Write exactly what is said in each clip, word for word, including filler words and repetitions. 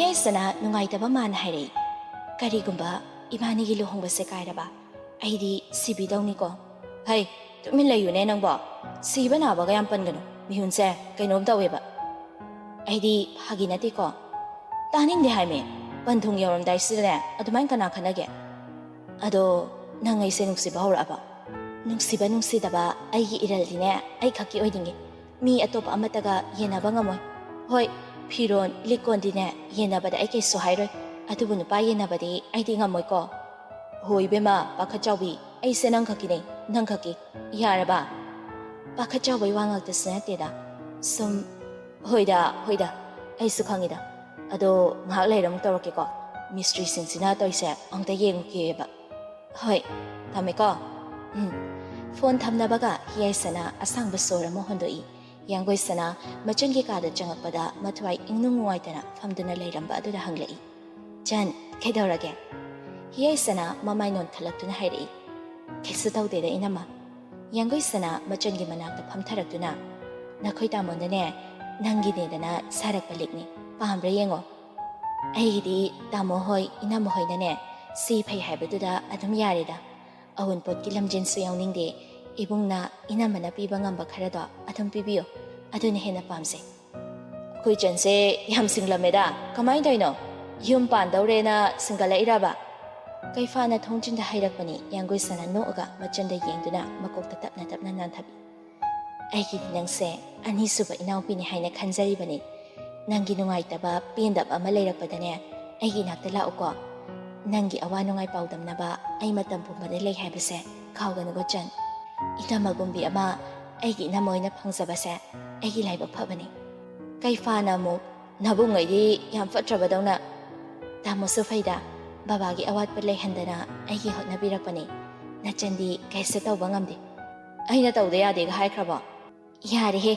ꯍꯤꯌꯥꯏꯁꯅꯥ ꯅꯨꯡꯉꯥꯏꯇꯕ ꯃꯥꯟꯅ ꯍꯥꯏꯔꯛꯏ, "ꯀꯔꯤꯒꯨꯝꯕ ꯏꯕꯥꯅꯤꯒꯤ ꯂꯨꯍꯣꯡꯕꯁꯦ ꯀꯥꯏꯔꯕ, ꯑꯩꯗꯤ ꯁꯤꯕꯤꯗꯧꯅꯤꯀꯣ?" "ꯍꯩ, ꯇꯨꯃꯤꯟ ꯂꯩꯌꯨꯅꯦ ꯅꯪꯕꯣ꯫ ꯁꯤꯕ ꯅꯥꯕꯒ ꯌꯥꯝ ꯄꯟꯒꯅꯨ꯫ ꯃꯤꯍꯨꯟꯁꯦ ꯀꯩꯅꯣꯝ ꯇꯧꯋꯦꯕ꯫ ꯑꯩꯗꯤ ꯐꯥꯒꯤ ꯅꯠꯇꯦꯀꯣ꯫ ꯇꯥꯅꯤꯡꯗꯦ ꯍꯥꯏꯃꯤ꯫ ꯄꯟꯊꯨꯡ ꯌꯧꯔꯝꯗꯥꯏꯁꯤꯗꯅꯦ ꯑꯗꯨꯃꯥꯏꯅ ꯀꯅꯥ ꯈꯟꯅꯒꯦ? ꯑꯗꯣ ꯅꯪ ꯑꯩꯁꯦ ꯅꯨꯡꯁꯤꯕ ꯍꯧꯔꯛꯑꯕ?" "ꯅꯨꯡꯁꯤꯕ ꯅꯨꯡꯁꯤꯗꯕ ꯑꯩꯒꯤ ꯏꯔꯜꯗꯤꯅꯦ ꯑꯩ ꯈꯛꯀꯤ ꯑꯣꯏꯅꯤꯡꯉꯤ꯫ ꯃꯤ ꯑꯇꯣꯞꯄ ꯑꯃꯠꯇꯒ ꯌꯦꯟꯅꯕ ꯉꯝꯃꯣꯏ꯫ ꯍꯣꯏ, ꯐꯤꯔꯣꯟ, ꯂꯤꯛꯀꯣꯟꯗꯤꯅꯦ ꯌꯦꯟꯅꯕꯗ ꯑꯩ ꯀꯩꯁꯨ ꯍꯥꯏꯔꯣꯏ꯫ ꯑꯗꯨꯕꯨ ꯅꯨꯄꯥ ꯌꯦꯟꯅꯕꯗꯤ ꯑꯩꯗꯤ ꯉꯝꯃꯣꯏꯀꯣ꯫ ꯍꯣ ꯏꯕꯦꯝꯃ, ꯄꯥꯈꯠ ꯆꯥꯎꯕꯤ, ꯑꯩꯁꯦ ꯅꯪ ꯈꯛꯀꯤꯅꯦ, ꯅꯪ ꯈꯛꯀꯤ꯫ ꯌꯥꯔꯕ?" "ꯄꯥꯈꯠ ꯆꯥꯎꯕꯩ ꯋꯥ ꯉꯥꯛꯇꯁꯨ ꯅꯠꯇꯦꯗ꯫ ꯁꯨꯝ," "ꯍꯣꯏꯗ, ꯍꯣꯏꯗ, ꯑꯩꯁꯨ ꯈꯪꯉꯤꯗ꯫ ꯑꯗꯣ ꯉꯥꯏꯍꯥꯛ ꯂꯩꯔ ꯑꯃꯨꯛ ꯇꯧꯔꯛꯀꯦꯀꯣ꯫ ꯃꯤꯁꯇ꯭ꯔꯤꯁꯤꯡꯁꯤꯅ ꯇꯧꯔꯤꯁꯦ ꯑꯝꯇ ꯌꯦꯡꯉꯨꯒꯦꯕ꯫ ꯍꯣꯏ, ꯊꯝꯃꯦꯀꯣ꯫ ꯎꯝ꯫" ꯐꯣꯟ ꯊꯝꯅꯕꯒ ꯍꯤꯌꯥꯏꯁꯅꯥ ꯑꯁꯥꯡꯕ ꯁꯣꯔ ꯑꯃ ꯍꯣꯟꯗꯣꯛꯏ꯫ ꯌꯥꯡꯒꯣꯏꯁꯅꯥ ꯃꯆꯟꯒꯤ ꯀꯥꯗ ꯆꯪꯉꯛꯄꯗ ꯃꯊ꯭ꯋꯥꯏ ꯏꯪꯅꯨꯡ ꯅꯨꯡꯉꯥꯏꯇꯅ ꯐꯝꯗꯨꯅ ꯂꯩꯔꯝꯕ ꯑꯗꯨꯗ ꯍꯪꯂꯛꯏ, "ꯆꯟ, ꯀꯩꯗꯧꯔꯒꯦ?" ꯍꯤꯌꯥꯏꯁꯅꯥ ꯃꯃꯥꯏ ꯅꯣꯟꯈꯠꯂꯛꯇꯨꯅ ꯍꯥꯏꯔꯛꯏ, "ꯀꯩꯁꯨ ꯇꯧꯗꯦꯗ, ꯏꯅꯝꯃ꯫" ꯌꯥꯡꯒꯣꯏꯁꯅꯥ ꯃꯆꯟꯒꯤ ꯃꯅꯥꯛꯇ ꯐꯝꯊꯔꯛꯇꯨꯅ, "ꯅꯈꯣꯏ ꯇꯥꯃꯣꯅꯅꯦ ꯅꯪꯒꯤꯅꯦꯗꯅ ꯁꯥꯔꯛꯄ ꯂꯤꯛꯅꯤ, ꯄꯥꯝꯕ꯭ꯔꯥ ꯌꯦꯡꯉꯣ꯫ ꯑꯩꯒꯤꯗꯤ ꯇꯥꯃꯣ ꯍꯣꯏ, ꯏꯅꯝꯃ ꯍꯣꯏꯅꯅꯦ ꯁꯤ ꯐꯩ ꯍꯥꯏꯕꯗꯨꯗ ꯑꯗꯨꯝ ꯌꯥꯔꯦꯗ꯫ ꯑꯋꯨꯟꯄꯣꯠꯀꯤ ꯂꯝꯖꯦꯟꯁꯨ ꯌꯥꯎꯅꯤꯡꯗꯦ꯫ ꯏꯕꯨꯡꯅ, ꯏꯅꯝꯃꯅ ꯄꯤꯕ ꯉꯝꯕ ꯈꯔꯗꯣ ꯑꯗꯨꯝ ꯄꯤꯕꯤꯌꯨ, ꯑꯗꯨꯅ ꯍꯦꯟꯅ ꯄꯥꯝꯖꯩ꯫" "ꯑꯩꯈꯣꯏ ꯆꯟꯁꯦ ꯌꯥꯝ ꯁꯤꯡꯂꯝꯃꯦꯗ꯫ ꯀꯃꯥꯏꯅ ꯇꯧꯔꯤꯅꯣ? ꯌꯨꯝ ꯄꯥꯟꯗꯧꯔꯦꯅ ꯁꯤꯡꯒꯠꯂꯛꯏꯔꯕ?" ꯀꯩꯐꯥꯅ ꯊꯣꯡꯖꯤꯟꯗ ꯍꯥꯏꯔꯛꯄꯅꯤ꯫ ꯌꯥꯡꯒꯣꯏꯁꯅꯥ ꯅꯣꯛꯑꯒ ꯃꯆꯟꯗ ꯌꯦꯡꯗꯨꯅ ꯃꯀꯣꯛꯇ ꯇꯞꯅ ꯇꯞꯅ ꯅꯥꯟꯊꯕꯤ꯫ "ꯑꯩꯒꯤꯗꯤ ꯅꯪꯁꯦ ꯑꯅꯤꯁꯨꯕ ꯏꯅꯥꯎꯄꯤꯅꯤ ꯍꯥꯏꯅ ꯈꯟꯖꯔꯤꯕꯅꯤ꯫ ꯅꯪꯒꯤ ꯅꯨꯡꯉꯥꯏꯇꯕ, ꯄꯦꯟꯗꯕ ꯑꯃ ꯂꯩꯔꯛꯄꯗꯅꯦ ꯑꯩꯒꯤ ꯏꯅꯥꯛꯇ ꯂꯥꯛꯎꯀꯣ꯫ ꯅꯪꯒꯤ ꯑꯋꯥ ꯅꯨꯡꯉꯥꯏ ꯄꯥꯎꯗꯝꯅꯕ ꯑꯩ ꯃꯇꯝ ꯄꯨꯝꯕꯗ ꯂꯩ ꯍꯥꯏꯕꯁꯦ ꯀꯥꯎꯒꯅꯨꯀꯣ ꯆꯟ꯫ ꯏꯅꯝꯃꯒꯨꯝꯕꯤ ꯑꯃ ꯑꯩꯒꯤ ꯏꯅꯝꯃ ꯑꯣꯏꯅ ꯐꯪꯖꯕꯁꯦ ꯑꯩꯒꯤ ꯂꯥꯏꯕꯛ ꯐꯕꯅꯤ꯫" ꯀꯩꯐꯥꯅ ꯑꯃꯨꯛ, "ꯅꯕꯨꯡꯉꯩꯗꯤ ꯌꯥꯝ ꯐꯠꯇ꯭ꯔꯕꯗꯧꯅ꯫" "ꯇꯥꯃꯣꯁꯨ ꯐꯩꯗ, ꯕꯕꯥꯒꯤ ꯑꯋꯥꯠꯄ ꯂꯩꯍꯟꯗꯅ ꯑꯩꯒꯤ ꯍꯣꯠꯅꯕꯤꯔꯛꯄꯅꯤ꯫ ꯅꯆꯟꯗꯤ ꯀꯩꯁꯨ ꯇꯧꯕ ꯉꯝꯗꯦ꯫" "ꯑꯩꯅ ꯇꯧꯗ ꯌꯥꯗꯦꯒ ꯍꯥꯏꯈ꯭ꯔꯕꯣ?" "ꯌꯥꯔꯦꯍꯦ,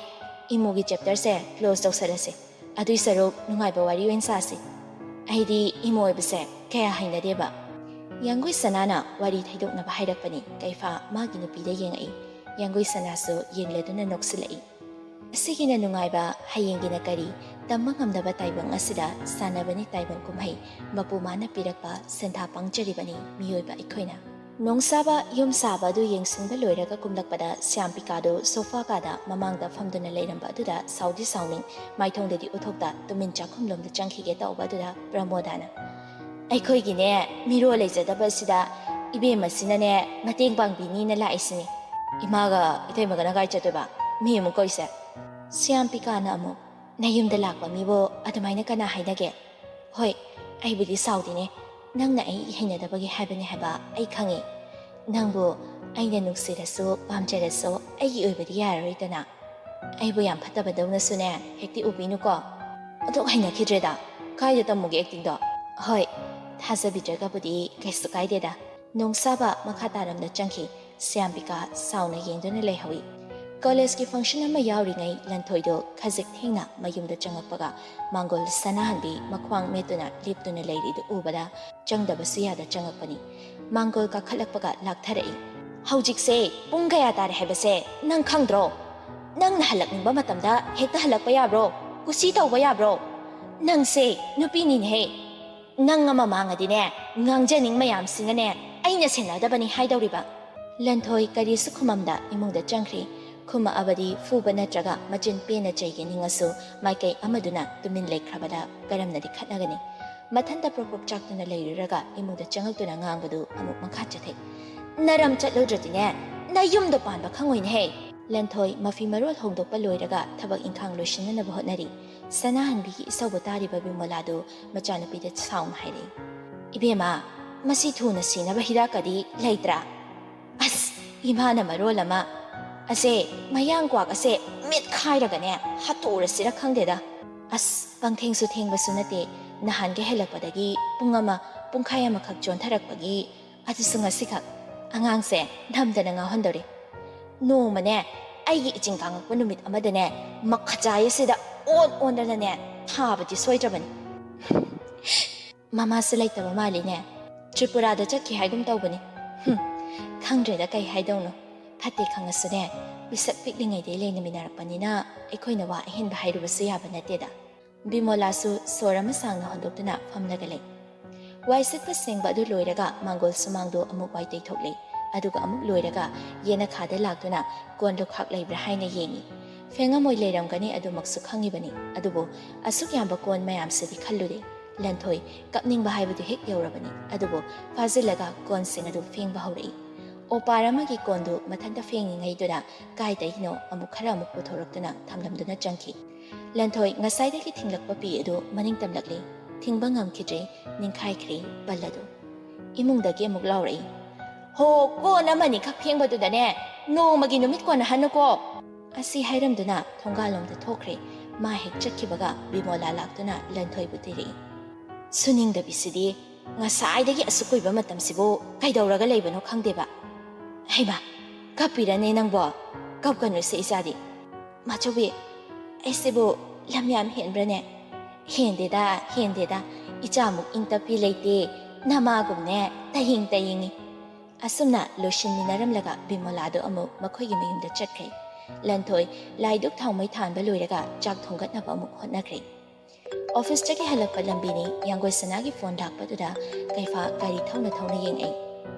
ꯏꯃꯣꯒꯤ ꯆꯦꯞꯇꯔꯁꯦ ꯀ꯭ꯂꯣꯖ ꯇꯧꯁꯜꯂꯁꯦ꯫ ꯑꯗꯨꯏ ꯁꯔꯨꯛ ꯅꯨꯡꯉꯥꯏꯕ ꯋꯥꯔꯤ ꯑꯣꯏꯅ ꯁꯥꯁꯤ꯫ ꯑꯩꯗꯤ ꯏꯃꯣ ꯑꯣꯏꯕꯁꯦ ꯀꯌꯥ ꯍꯩꯅꯗꯦꯕ꯫" ꯌꯥꯡꯒꯣꯏ ꯁꯅꯥꯅ ꯋꯥꯔꯤ ꯊꯩꯗꯣꯛꯅꯕ ꯍꯥꯏꯔꯛꯄꯅꯤ꯫ ꯀꯩꯐꯥ ꯃꯥꯒꯤ ꯅꯨꯄꯤꯗ ꯌꯦꯡꯉꯛꯏ꯫ ꯌꯥꯡꯒꯣꯏ ꯁꯅꯥꯁꯨ ꯌꯦꯡꯂꯗꯨꯅ ꯅꯣꯛꯁꯤꯜꯂꯛꯏ꯫ "ꯑꯁꯤꯒꯤꯅ ꯅꯨꯡꯉꯥꯏꯕ, ꯍꯌꯦꯡꯒꯤꯅ ꯀꯔꯤ? ꯇꯝꯕ ꯉꯝꯗꯕ ꯇꯥꯏꯕꯪ ꯑꯁꯤꯗ ꯁꯥꯟꯅꯕꯅꯤ ꯇꯥꯏꯕꯪ ꯀꯨꯝꯍꯩ, ꯃꯄꯨ ꯃꯥꯅ ꯄꯤꯔꯛꯄ ꯁꯦꯟꯊꯥ ꯄꯥꯡꯖꯔꯤꯕꯅꯤ ꯃꯤꯑꯣꯏꯕ ꯑꯩꯈꯣꯏꯅ꯫ ꯅꯣꯡꯁꯥꯕ ꯌꯨꯝ ꯁꯥꯕ ꯑꯗꯨ ꯌꯦꯡꯁꯤꯟꯕ ꯂꯣꯏꯔꯒ ꯀꯨꯝꯂꯛꯄꯗ ꯁ꯭ꯌꯥꯝꯄꯤꯀꯥꯗꯨ ꯁꯣꯐꯥ ꯀꯥꯗ ꯃꯃꯥꯡꯗ ꯐꯝꯗꯨꯅ ꯂꯩꯔꯝꯕ ꯑꯗꯨꯗ ꯁꯥꯎꯗꯤ ꯁꯥꯎꯅꯤꯡ, ꯃꯥꯏꯊꯣꯡꯗꯗꯤ ꯎꯠꯊꯣꯛꯇ ꯇꯨꯃꯤꯟ ꯆꯥꯛꯈꯨꯝꯂꯣꯝꯗ ꯆꯪꯈꯤꯒꯦ ꯇꯧꯕ ꯑꯗꯨꯗ ꯄ꯭ꯔꯃꯣꯗꯥꯅ, "ꯑꯩꯈꯣꯏꯒꯤꯅꯦ ꯃꯤꯔꯣꯜ ꯂꯩꯖꯗꯕ ꯑꯁꯤꯗ ꯏꯕꯦꯝꯃꯁꯤꯅꯅꯦ ꯃꯇꯦꯡ ꯄꯥꯡꯕꯤꯅꯤꯅ ꯂꯥꯛꯏꯁꯤꯅꯤ꯫ ꯏꯃꯥꯒ ꯏꯇꯩꯃꯒꯅ ꯀꯥꯏ ꯆꯠꯇꯣꯏꯕ? ꯃꯤ ꯑꯃꯨꯛ ꯀꯧꯏꯁꯦ?" ꯁ꯭ꯌꯥꯝꯄꯤꯀꯥꯅ ꯑꯃꯨꯛ, "ꯅꯌꯨꯝꯗ ꯂꯥꯛꯄ ꯃꯤꯕꯨ ꯑꯗꯨꯃꯥꯏꯅ ꯀꯅꯥ ꯍꯥꯏꯅꯒꯦ? ꯍꯣꯏ, ꯑꯩꯕꯨꯗꯤ ꯁꯥꯎꯗꯦꯅꯦ, ꯅꯪꯅ ꯑꯩ ꯍꯩꯅꯗꯕꯒꯤ ꯍꯥꯏꯕꯅꯤ ꯍꯥꯏꯕ ꯑꯩ ꯈꯪꯉꯤ꯫ ꯅꯪꯕꯨ ꯑꯩꯅ ꯅꯨꯡꯁꯤꯔꯁꯨ ꯄꯥꯝꯖꯔꯁꯨ ꯑꯩꯒꯤ ꯑꯣꯏꯕꯗꯤ ꯌꯥꯔꯔꯣꯏꯗꯅ꯫ ꯑꯩꯕꯨ ꯌꯥꯝ ꯐꯠꯇꯕꯗꯧꯅꯁꯨꯅꯦ ꯍꯦꯛꯇꯤ ꯎꯕꯤꯅꯨꯀꯣ꯫ ꯑꯗꯨꯛ ꯍꯩꯅꯈꯤꯗ꯭ꯔꯦꯗ꯫ ꯀꯥꯏꯗ ꯇꯝꯃꯨꯒꯦ ꯑꯦꯛꯇꯤꯡꯗꯣ?" "ꯍꯣꯏ, ꯊꯥꯖꯕꯤꯗ꯭ꯔꯒꯕꯨꯗꯤ ꯀꯩꯁꯨ ꯀꯥꯏꯗꯦꯗ꯫" ꯅꯣꯡꯁꯥꯕ ꯃꯈꯥ ꯇꯥꯔꯝꯗ ꯆꯪꯈꯤ꯫ ꯁ꯭ꯌꯥꯝꯕꯤꯀꯥ ꯁꯥꯎꯅ ꯌꯦꯡꯗꯨꯅ ꯂꯩꯍꯧꯏ꯫ ꯀꯣꯂꯦꯖꯀꯤ ꯐꯪꯁꯟ ꯑꯃ ꯌꯥꯎꯔꯤꯉꯩ ꯂꯟꯊꯣꯏꯗꯣ ꯈꯖꯤꯛ ꯊꯦꯡꯅ ꯃꯌꯨꯝꯗ ꯆꯪꯉꯛꯄꯒ ꯃꯥꯡꯒꯣꯜ ꯁꯅꯥꯍꯟꯕꯤ ꯃꯈ꯭ꯋꯥꯡ ꯃꯦꯠꯇꯨꯅ ꯂꯦꯞꯇꯨꯅ ꯂꯩꯔꯤꯗꯨ ꯎꯕꯗ ꯆꯪꯗꯕꯁꯨ ꯌꯥꯗ ꯆꯪꯉꯛꯄꯅꯤ꯫ ꯃꯥꯡꯒꯣꯜ ꯀꯥꯈꯠꯂꯛꯄꯒ ꯂꯥꯛꯊꯔꯛꯏ꯫ "ꯍꯧꯖꯤꯛꯁꯦ ꯄꯨꯡ ꯀꯌꯥ ꯇꯥꯔꯦ ꯍꯥꯏꯕꯁꯦ ꯅꯪ ꯈꯪꯗ꯭ꯔꯣ? ꯅꯪꯅ ꯍꯜꯂꯛꯅꯤꯡꯕ ꯃꯇꯝꯗ ꯍꯦꯛꯇ ꯍꯜꯂꯛꯄ ꯌꯥꯕ꯭ꯔꯣ? ꯀꯨꯁꯤ ꯇꯧꯕ ꯌꯥꯕ꯭ꯔꯣ? ꯅꯪꯁꯦ ꯅꯨꯄꯤꯅꯤꯅꯦꯍꯦ꯫ ꯅꯪ ꯑꯃ ꯃꯥꯡꯉꯗꯤꯅꯦ, ꯉꯥꯡꯖꯅꯤꯡ ꯃꯌꯥꯝꯁꯤꯅꯅꯦ ꯑꯩꯅ ꯁꯦꯟꯅꯗꯕꯅꯤ ꯍꯥꯏꯗꯧꯔꯤꯕ꯫" ꯂꯟꯊꯣꯏ ꯀꯔꯤꯁꯨ ꯈꯨꯃꯝꯗ ꯏꯃꯨꯡꯗ ꯆꯪꯈ꯭ꯔꯤ꯫ ꯈꯨꯝꯃꯛꯑꯕꯗꯤ ꯐꯨꯕ ꯅꯠꯇ꯭ꯔꯒ ꯃꯆꯤꯟ ꯄꯦꯟꯅ ꯆꯩꯒꯦ ꯅꯤꯡꯉꯁꯨ ꯃꯥꯏꯀꯩ ꯑꯃꯗꯨꯅ ꯇꯨꯃꯤꯟ ꯂꯩꯈ꯭ꯔꯕꯗ ꯀꯔꯝꯅꯗꯤ ꯈꯠꯅꯒꯅꯤ? ꯃꯊꯟꯇ ꯄ꯭ꯔꯣꯛ ꯄ꯭ꯔꯣꯛ ꯆꯥꯛꯇꯨꯅ ꯂꯩꯔꯨꯔꯒ ꯏꯃꯨꯡꯗ ꯆꯪꯉꯛꯇꯨꯅ ꯉꯥꯡꯕꯗꯨ ꯑꯃꯨꯛ ꯃꯈꯥ ꯆꯠꯊꯩ꯫ "ꯅꯔꯝ ꯆꯠꯂꯨꯗ꯭ꯔꯗꯤꯅꯦ, ꯅꯌꯨꯝꯗꯣ ꯄꯥꯟꯕ ꯈꯪꯉꯣꯏꯅꯦꯍꯦ꯫" ꯂꯟꯊꯣꯏ ꯃꯐꯤ ꯃꯔꯣꯜ ꯍꯣꯡꯗꯣꯛꯄ ꯂꯣꯏꯔꯒ ꯊꯕꯛ ꯏꯪꯈꯥꯡ ꯂꯣꯏꯁꯤꯟꯅꯅꯕ ꯍꯣꯠꯅꯔꯤ꯫ ꯁꯅꯥꯍꯟꯕꯤꯒꯤ ꯏꯁꯧꯕ ꯇꯥꯔꯤꯕ ꯕꯤꯃꯣꯂꯥꯗꯨ ꯃꯆꯥꯅꯨꯄꯤꯗ ꯁꯥꯎꯅ ꯍꯥꯏꯔꯛꯏ꯫ "ꯏꯕꯦꯝꯃ, ꯃꯁꯤ ꯊꯨꯅ ꯁꯤꯅꯕ ꯍꯤꯗꯥꯛꯀꯗꯤ ꯂꯩꯇ꯭ꯔꯥ? ꯑꯁ, ꯏꯃꯥꯅ ꯃꯔꯣꯜ ꯑꯃ, ꯑꯁꯦ, ꯃꯌꯥꯡ ꯀ꯭ꯋꯥꯛ ꯑꯁꯦ ꯃꯤꯠꯈꯥꯏꯔꯒꯅꯦ ꯍꯥꯠꯇꯣꯛꯎꯔꯁꯤꯔ ꯈꯪꯗꯦꯗ꯫ ꯑꯁ, ꯄꯪꯊꯦꯡꯁꯨ ꯊꯦꯡꯕꯁꯨ ꯅꯠꯇꯦ, ꯅꯍꯥꯟꯒꯩ ꯍꯜꯂꯛꯄꯗꯒꯤ ꯄꯨꯡ ꯑꯃ, ꯄꯨꯡꯈꯥꯏ ꯑꯃꯈꯛ ꯆꯣꯟꯊꯔꯛꯄꯒꯤ, ꯑꯗꯨꯁꯨ ꯉꯁꯤꯈꯛ꯫ ꯑꯉꯥꯡꯁꯦ ꯅꯝꯗꯅ ꯉꯥꯎꯍꯟꯗꯧꯔꯤ꯫ ꯅꯣꯡꯃꯅꯦ, ꯑꯩꯒꯤ ꯏꯆꯤꯟ ꯀꯥꯡꯉꯛꯄ ꯅꯨꯃꯤꯠ ꯑꯃꯗꯅꯦ, ꯃꯈꯖꯥꯏ ꯑꯁꯤꯗ ꯑꯣꯟ ꯑꯣꯟꯗꯅꯅꯦ ꯊꯥꯕꯗꯤ ꯁꯣꯏꯗ꯭ꯔꯕꯅꯤ꯫" "ꯃꯃꯥꯁꯨ ꯂꯩꯇꯕ ꯃꯥꯜꯂꯤꯅꯦ꯫ ꯇ꯭ꯔꯤꯄꯨꯔꯥꯗ ꯆꯠꯈꯤ ꯍꯥꯏꯒꯨꯝ ꯇꯧꯕꯅꯤ꯫ ꯍꯨꯝ, ꯈꯪꯗ꯭ꯔꯦꯗ ꯀꯩ ꯍꯥꯏꯗꯧꯅꯣ꯫ ꯐꯠꯇꯦ ꯈꯪꯉꯁꯨꯅꯦ, ꯄꯤꯁꯛ ꯄꯤꯛꯂꯤꯉꯩꯗꯩ ꯂꯩꯅꯃꯤꯟꯅꯔꯛꯄꯅꯤꯅ ꯑꯩꯈꯣꯏꯅ ꯋꯥ ꯑꯍꯦꯟꯕ ꯍꯥꯏꯔꯨꯕꯁꯨ ꯌꯥꯕ ꯅꯠꯇꯦꯗ꯫" ꯕꯤꯃꯣꯂꯥꯁꯨ ꯁꯣꯔ ꯑꯃ ꯁꯥꯡꯅ ꯍꯣꯟꯗꯣꯛꯇꯨꯅ ꯐꯝꯂꯒ ꯂꯩ꯫ ꯋꯥꯏ ꯁꯤꯠꯄ ꯁꯦꯡꯕ ꯑꯗꯨ ꯂꯣꯏꯔꯒ ꯃꯥꯡꯒꯣꯜ ꯁꯨꯃꯥꯡꯗꯨ ꯑꯃꯨꯛ ꯋꯥꯏ ꯇꯩꯊꯣꯛꯂꯦ꯫ ꯑꯗꯨꯒ ꯑꯃꯨꯛ ꯂꯣꯏꯔꯒ ꯌꯦꯅꯈꯥꯗ ꯂꯥꯛꯇꯨꯅ ꯀꯣꯟ ꯂꯨꯈꯥꯛ ꯂꯩꯕ꯭ꯔꯥ ꯍꯥꯏꯅ ꯌꯦꯡꯏ꯫ ꯐꯦꯡꯉꯝꯃꯣꯏ ꯂꯩꯔꯝꯒꯅꯤ ꯑꯗꯨꯃꯛꯁꯨ ꯈꯪꯉꯤꯕꯅꯤ꯫ ꯑꯗꯨꯕꯨ ꯑꯁꯨꯛ ꯌꯥꯝꯕ ꯀꯣꯟ ꯃꯌꯥꯝꯁꯤꯗꯤ ꯈꯜꯂꯨꯗꯦ꯫ ꯂꯟꯊꯣꯏ ꯀꯞꯅꯤꯡꯕ ꯍꯥꯏꯕꯗꯨ ꯍꯦꯛ ꯌꯧꯔꯕꯅꯤ꯫ ꯑꯗꯨꯕꯨ ꯐꯥꯖꯤꯜꯂꯒ ꯀꯣꯟꯁꯤꯡ ꯑꯗꯨ ꯐꯦꯡꯕ ꯍꯧꯔꯛꯏ꯫ ꯑꯣꯄꯥꯔ ꯑꯃꯒꯤ ꯀꯣꯟꯗꯨ ꯃꯊꯟꯇ ꯐꯦꯡꯉꯤꯉꯩꯗꯨꯗ ꯀꯥꯏꯗꯒꯤꯅꯣ ꯑꯃꯨꯛ ꯈꯔ ꯑꯃꯨꯛ ꯄꯨꯊꯣꯔꯛꯇꯨꯅ ꯊꯝꯂꯝꯗꯨꯅ ꯆꯪꯈꯤ꯫ ꯂꯟꯊꯣꯏ ꯉꯁꯥꯏꯗꯒꯤ ꯊꯤꯡꯂꯛꯄ ꯄꯤ ꯑꯗꯨ ꯃꯅꯤꯡ ꯇꯝꯂꯛꯂꯤ꯫ ꯊꯤꯡꯕ ꯉꯝꯈꯤꯗ꯭ꯔꯦ, ꯅꯤꯡꯈꯥꯏꯈ꯭ꯔꯦ ꯄꯜ ꯑꯗꯨ꯫ ꯏꯃꯨꯡꯗꯒꯤ ꯑꯃꯨꯛ ꯂꯥꯎꯔꯛꯏ, "ꯍꯣ, ꯀꯣꯟ ꯑꯃꯅꯤꯈꯛ ꯐꯦꯡꯕꯗꯨꯗꯅꯦ ꯅꯣꯡꯃꯒꯤ ꯅꯨꯃꯤꯠ ꯀꯣꯟꯅꯍꯟꯅꯨꯀꯣ!" ꯑꯁꯤ ꯍꯥꯏꯔꯝꯗꯨꯅ ꯊꯣꯡꯒꯥꯜꯂꯣꯝꯗ ꯊꯣꯛꯈ꯭ꯔꯦ꯫ ꯃꯥ ꯍꯦꯛ ꯆꯠꯈꯤꯕꯒ ꯕꯤꯃꯣꯂꯥ ꯂꯥꯛꯇꯨꯅ ꯂꯟꯊꯣꯏꯕꯨ ꯊꯤꯔꯛꯏ꯫ "ꯁꯨꯅꯤꯡꯗꯕꯤꯁꯤꯗꯤ, ꯉꯁꯥꯏꯗꯒꯤ ꯑꯁꯨꯛ ꯀꯨꯏꯕ ꯃꯇꯝꯁꯤꯕꯨ ꯀꯩꯗꯧꯔꯒ ꯂꯩꯕꯅꯣ ꯈꯪꯗꯦꯕ꯫ ꯍꯩꯃꯥ, ꯀꯞꯄꯤꯔꯅꯦ ꯅꯪꯕꯣ? ꯀꯞꯀꯅꯨꯁꯦ ꯏꯆꯥꯗꯤ꯫" "ꯃꯥꯆꯧꯕꯤ, ꯑꯩꯁꯤꯕꯨ ꯂꯝ ꯌꯥꯝ ꯍꯦꯟꯕ꯭ꯔꯅꯦ?" "Hundred, hundred. ꯏꯆꯥꯃꯨꯛ ꯏꯪ ꯇꯞꯄꯤ ꯂꯩꯇꯦ꯫ ꯅꯃꯥꯒꯨꯝꯅꯦ ꯇꯌꯦꯡ ꯇꯌꯦꯡꯉꯤ꯫" ꯑꯁꯨꯝꯅ ꯂꯣꯏꯁꯤꯟꯃꯤꯟꯅꯔꯝꯂꯒ ꯕꯤꯃꯣꯂꯥꯗꯣ ꯑꯃꯨꯛ ꯃꯈꯣꯏꯒꯤ ꯃꯌꯨꯝꯗ ꯆꯠꯈ꯭ꯔꯦ꯫ ꯂꯟꯊꯣꯏ ꯂꯥꯏꯗꯨꯛ ꯊꯥꯎꯃꯩ ꯊꯥꯟꯕ ꯂꯣꯏꯔꯒ ꯆꯥꯛ ꯊꯣꯡꯒꯠꯅꯕ ꯑꯃꯨꯛ ꯍꯣꯠꯅꯈ꯭ꯔꯦ꯫ ꯑꯣꯐꯤꯁꯇꯒꯤ ꯍꯜꯂꯛꯄ ꯂꯝꯕꯤꯅꯤ꯫ ꯌꯥꯡꯒꯣꯏ ꯁꯅꯥꯒꯤ ꯐꯣꯟ ꯂꯥꯛꯄꯗꯨꯗ ꯀꯩꯐꯥ ꯒꯥꯔꯤ ꯊꯧꯅ ꯊꯧꯅ ꯌꯦꯡꯉꯛꯏ꯫